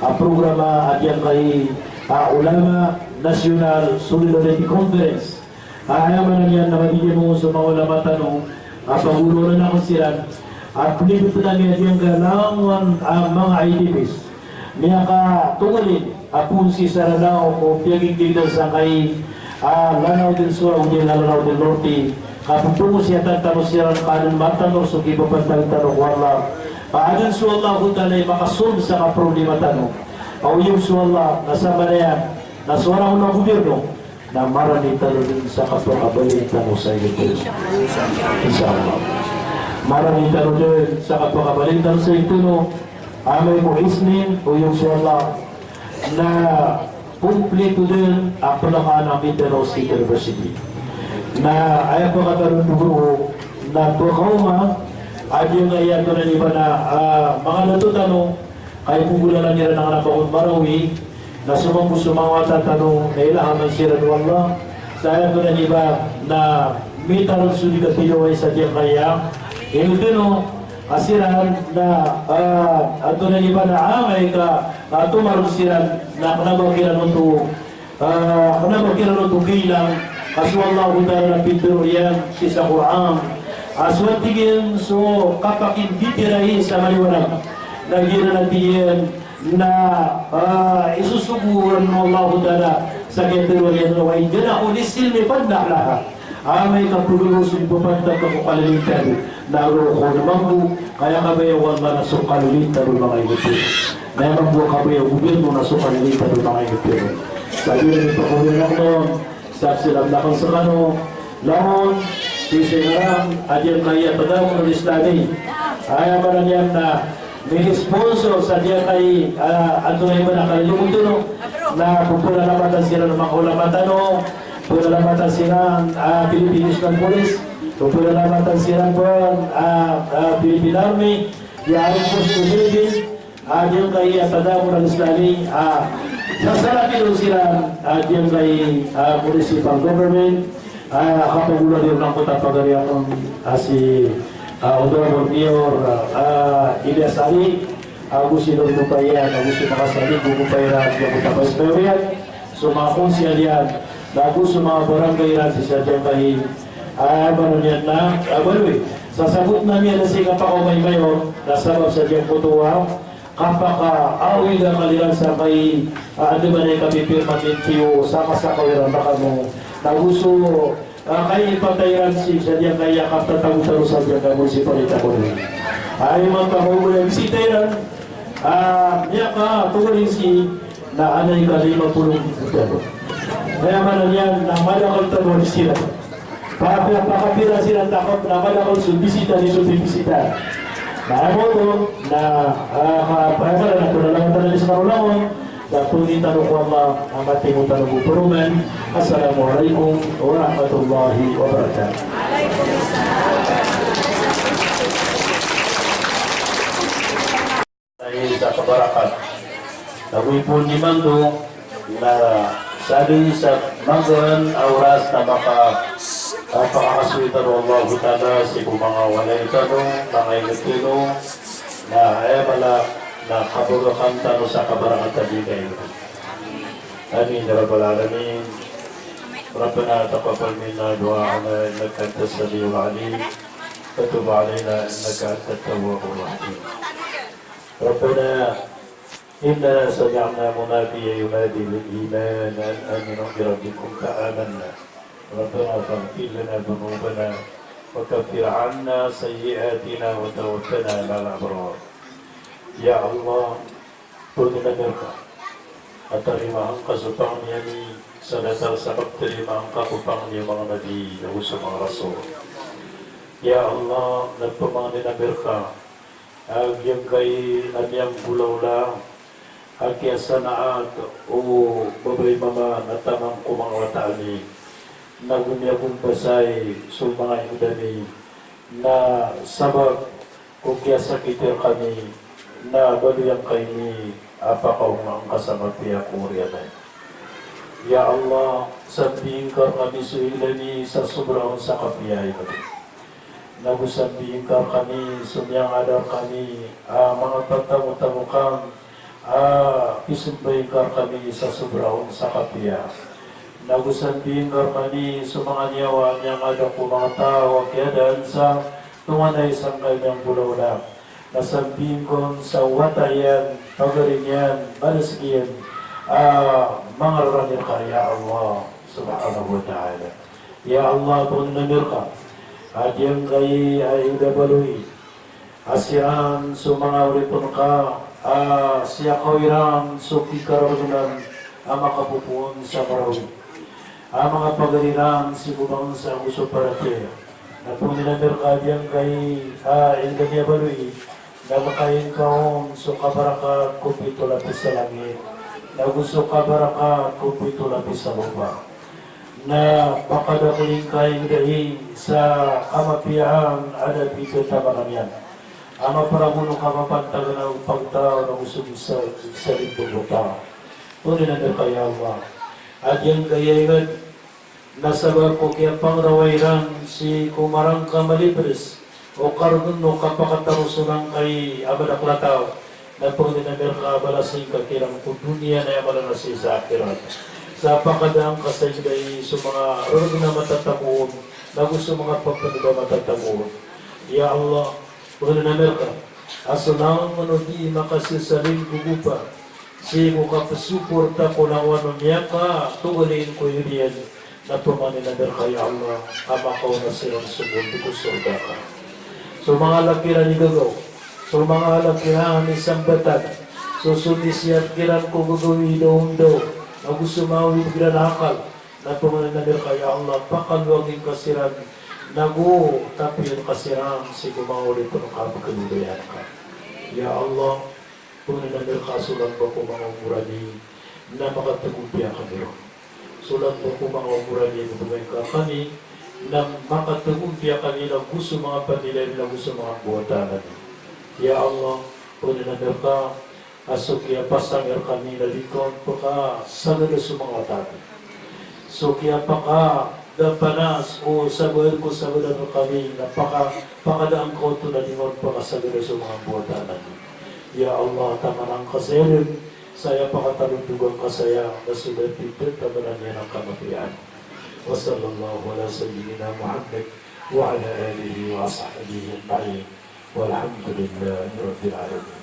a programa a giyangkai a Ulama National Solidarity Conference. A, aya maana niyan na madigiya mo so manga ulama tano a pagoronan akn siran a pniptn ami a giyangkai a langowan a manga I D Ps. Miyakatongalin a poon sii sa Lanao ko piyaginggidan sangkai a Lanao del Sur odi na Lanao del Norte, ka pphangosiyatan tano siran ka adn matandor so kipapantag tano ko Allah, ka adn so Allahu Ta'ala i makasold sa kaproblema tano. Ka oyag so Allah na sa mala iyan na so warang o gobirno, na marani tano dn sa kapakabalin tano sa ito. Insha Allah. Marani tano dn sa kapakabalin tano sa ito, no. Amay ko Isnin, oyag so Allah, na komplito dn a plkaan a mitano sii ko university. Na aya pakatalondog roo na pkaoma a giyangkaya antonaa ini ba na, ah, manga dato tano, ka ipoggolalan iran angkanan a bangon Marawi, na so mambo so manga wata tano na ilahaman siran o Allah. Sa aya antonaa ini ba na mitarod so di kathidawa sa giyangkaya ingd tano a siran na, ah, antonaa ini ba na amay ka, ah, tomarod siran na kna ba kiran oto, ah, kna ba kiran oto kailang, ka so Allahu Ta'ala na pitharo iyan sii sa Qur'an a so, tig iyan, so kapakithirai sa maliwanag na giyanan a, tig iyan, na, ah, isosogo ron o Allahu Ta'ala sa kiyatharoa niyan, "Wa in janahu lis-silmi fajnah laha." Amay ka pagaro so di pphantag ka ko kalilintad, na roo ka on mambo, ka aya kabaya o Allah na so kalilintad o manga ingd tano. Na aya mambo a kabaya o gobirno na so kalilintad o manga ingd tano. Sa giyanan i pakaoma akn on, sa silam na akn skano, langon, sii sa ngaran a giyangkaya Tadamun al-Islami. Aya maana niyan na mi-sponsor sa giyangkai, ah, antonaa ini ba na kalilintad tano, na pphalamatan siran o manga ulama tano, pphalamatan siran, ah, Philippine National Police, pphalamatan siran pn, ah, ah, Philippine Army, ya Armed Forces ko Philippine, a giyangkaya Tadamun al-Islami, a sasalakid on siran a giyangkai, a, municipal government, a kapagolawla iyan angkoto a pagari akn a si, a, Honorable Mayor, a, Elias Ali, ago si Lord Lupayan, ago si makasalig o Lupayan, a giyangkoto a vice mayor iyan, so manga konsehal iyan, Na go so manga barangay iran sii sa giyangkai a, aya maana niyan na, a, baloy. Sasabotn ami a da sii kapakaoma i mayor, na sabap sa giyangkoto a kapakaawid a akal iran sangkai a, anda man i kapipirma i N P O, sa kasakaw iran rkano. Na go so, a, kai ipatay iran sii sa giyangkai a kaptatago tano sa giyangkai a municipality tano. Aya maana niyan na miyakatogalin sii na anay ka lima polo. Aya maana niyan na madakl tano a disiran. Papiya, pakapira siran takop na madakl so bisita, di so bibisita. Na aya maana oto na, a, ka, aya maana na pnalawatan ami skano langon, na pangnin tano ko Allah a matimo tano bo paroman. Assalamu alaikum warahmatullahi wabarakatuh. Sa kabarakat. Na go ipoon imanto, na sadn sa manggawan a oras na maka, a, pakakasoy tano o Allahu Ta'ala sii ko manga walay tano, manga inod tano, na aya mala na kabagakan tano sa kabarakat a di kayo. Amin ya rabbal alamin. ربنا تقبل منا دعاءنا إنك أنت السميع العليم وتب علينا إنك أنت التواب الرحيم. ربنا إننا سمعنا مناديا ينادي للإيمان أن آمنوا بربكم فآمنا. ربنا فاغفر لنا ذنوبنا وكفر عنا سيئاتنا وتوفنا مع الأبرار. Ya Allah, pangnin ami rka a tarimaa ngka so pangni ami sa datar sa kaptarimaa ngka ko pangni o manga nabi ago so manga rasul. Ya Allah, na pmangnin ami rka a giyangkai a miyanggolawla a kiyasanaat o babay mama na taman ko manga wata ami, na go miyagompasay so manga inod ami, na sabap ko kiyasakiti rkami, na baloy angka ini a pakaoma ngka sa mapiya ko oriyan. Ya Allah, sambiin ka rkami so ilay ami sa sobra on sa kapiya imanto. Na go sambiin ka rkami so miyangadar kami a manga patamotamokan a pisambayang ka rkami sa sobra on sa kapiya. Na go sambiin ka rkami so manga niyawa a miyangadar ko manga taw a kiyadaan sa tonganay sangkai miyanggolawla. Na sambiin ka on sa wata iyan, pagari niyan, balas iyan a mangararani rka, ya Allah subhanahu wa ta'ala. Ya Allah, pangnin ami rka a giyangkai a inod a baloy a siran so manga oripn ka a siyakaw iran so kikarargnan a makapopoon sa Marawi a manga pagari iran sii ko bangsa ago so paratiyaya. Na pangnin ami rka a giyangkai a inod ami a baloy na makain ka on so kabarakat ko pito lapis sa langit, na go so kabarakat ko pito lapis sa lopa. Na pakadaklin ka ingd a hi sa kamapiyaan a da pito taman a miyan a maparagon o kapapantagan o pagtaw na go so sa, sa limbog o taw. Pangnin ami rka ya Allah a giyangkai a ingd na sabap ko kiyapangrawa iran sii ko marangka malipds o kargn o kapakataro so langkai a madakl a taw, na pangnin ami rka a balasn ka kiran ko doniya na aya mala na sii sa akhirat. Sa pakadaan ka sa ingd a hi so manga rargn a matatago on, na go so manga pphndg a matatago on. Ya Allah, pangnin ami rka a so langon o di makasisalinggogopa sii ko kapsuporta ko langon o miyakatogalin ko iriyan, na pmangnin ami rka ya Allah a makaona siran so bold ko sorga ka. So manga ala kiran i gagaw, so manga ala kiran i sambatan, so somisiyap kiran ko gagaw i daondaw, na go so manga awid kiran a akal, na pmangnin ami rka ya Allah, pakalowagin ka siran, na go tapiyan ka siran sii ko manga oripn ka a pkhababayaan ka. Ya Allah, pangnin ami rka a so lamba ko manga omor ami na makatagompiya kami ron. So lamba ko manga omor ami a bgay ka rkami na makatagompiya kami na go so manga pamilya ami na go so manga mbawataan ami. Ya Allah, pangnin ami rka a so kiyapasang rkami na di ka on pkhasagada so manga wata ami. So kiyapakadapanas o sabaad ko sabaad rkami na paka, pakadaan ka oto na di ka on pkhasagada so manga mbawataan ami. Ya Allah, taman angka sa iyalm Saya pakatalondog angkasaya, na so dati dn tamanan iyan a kamatiyan. Wa sallallahu ala sayyidina Muhammad wa ala alihi wa ashabihi ajma'in. Walhamdulillahi rabbil alamin.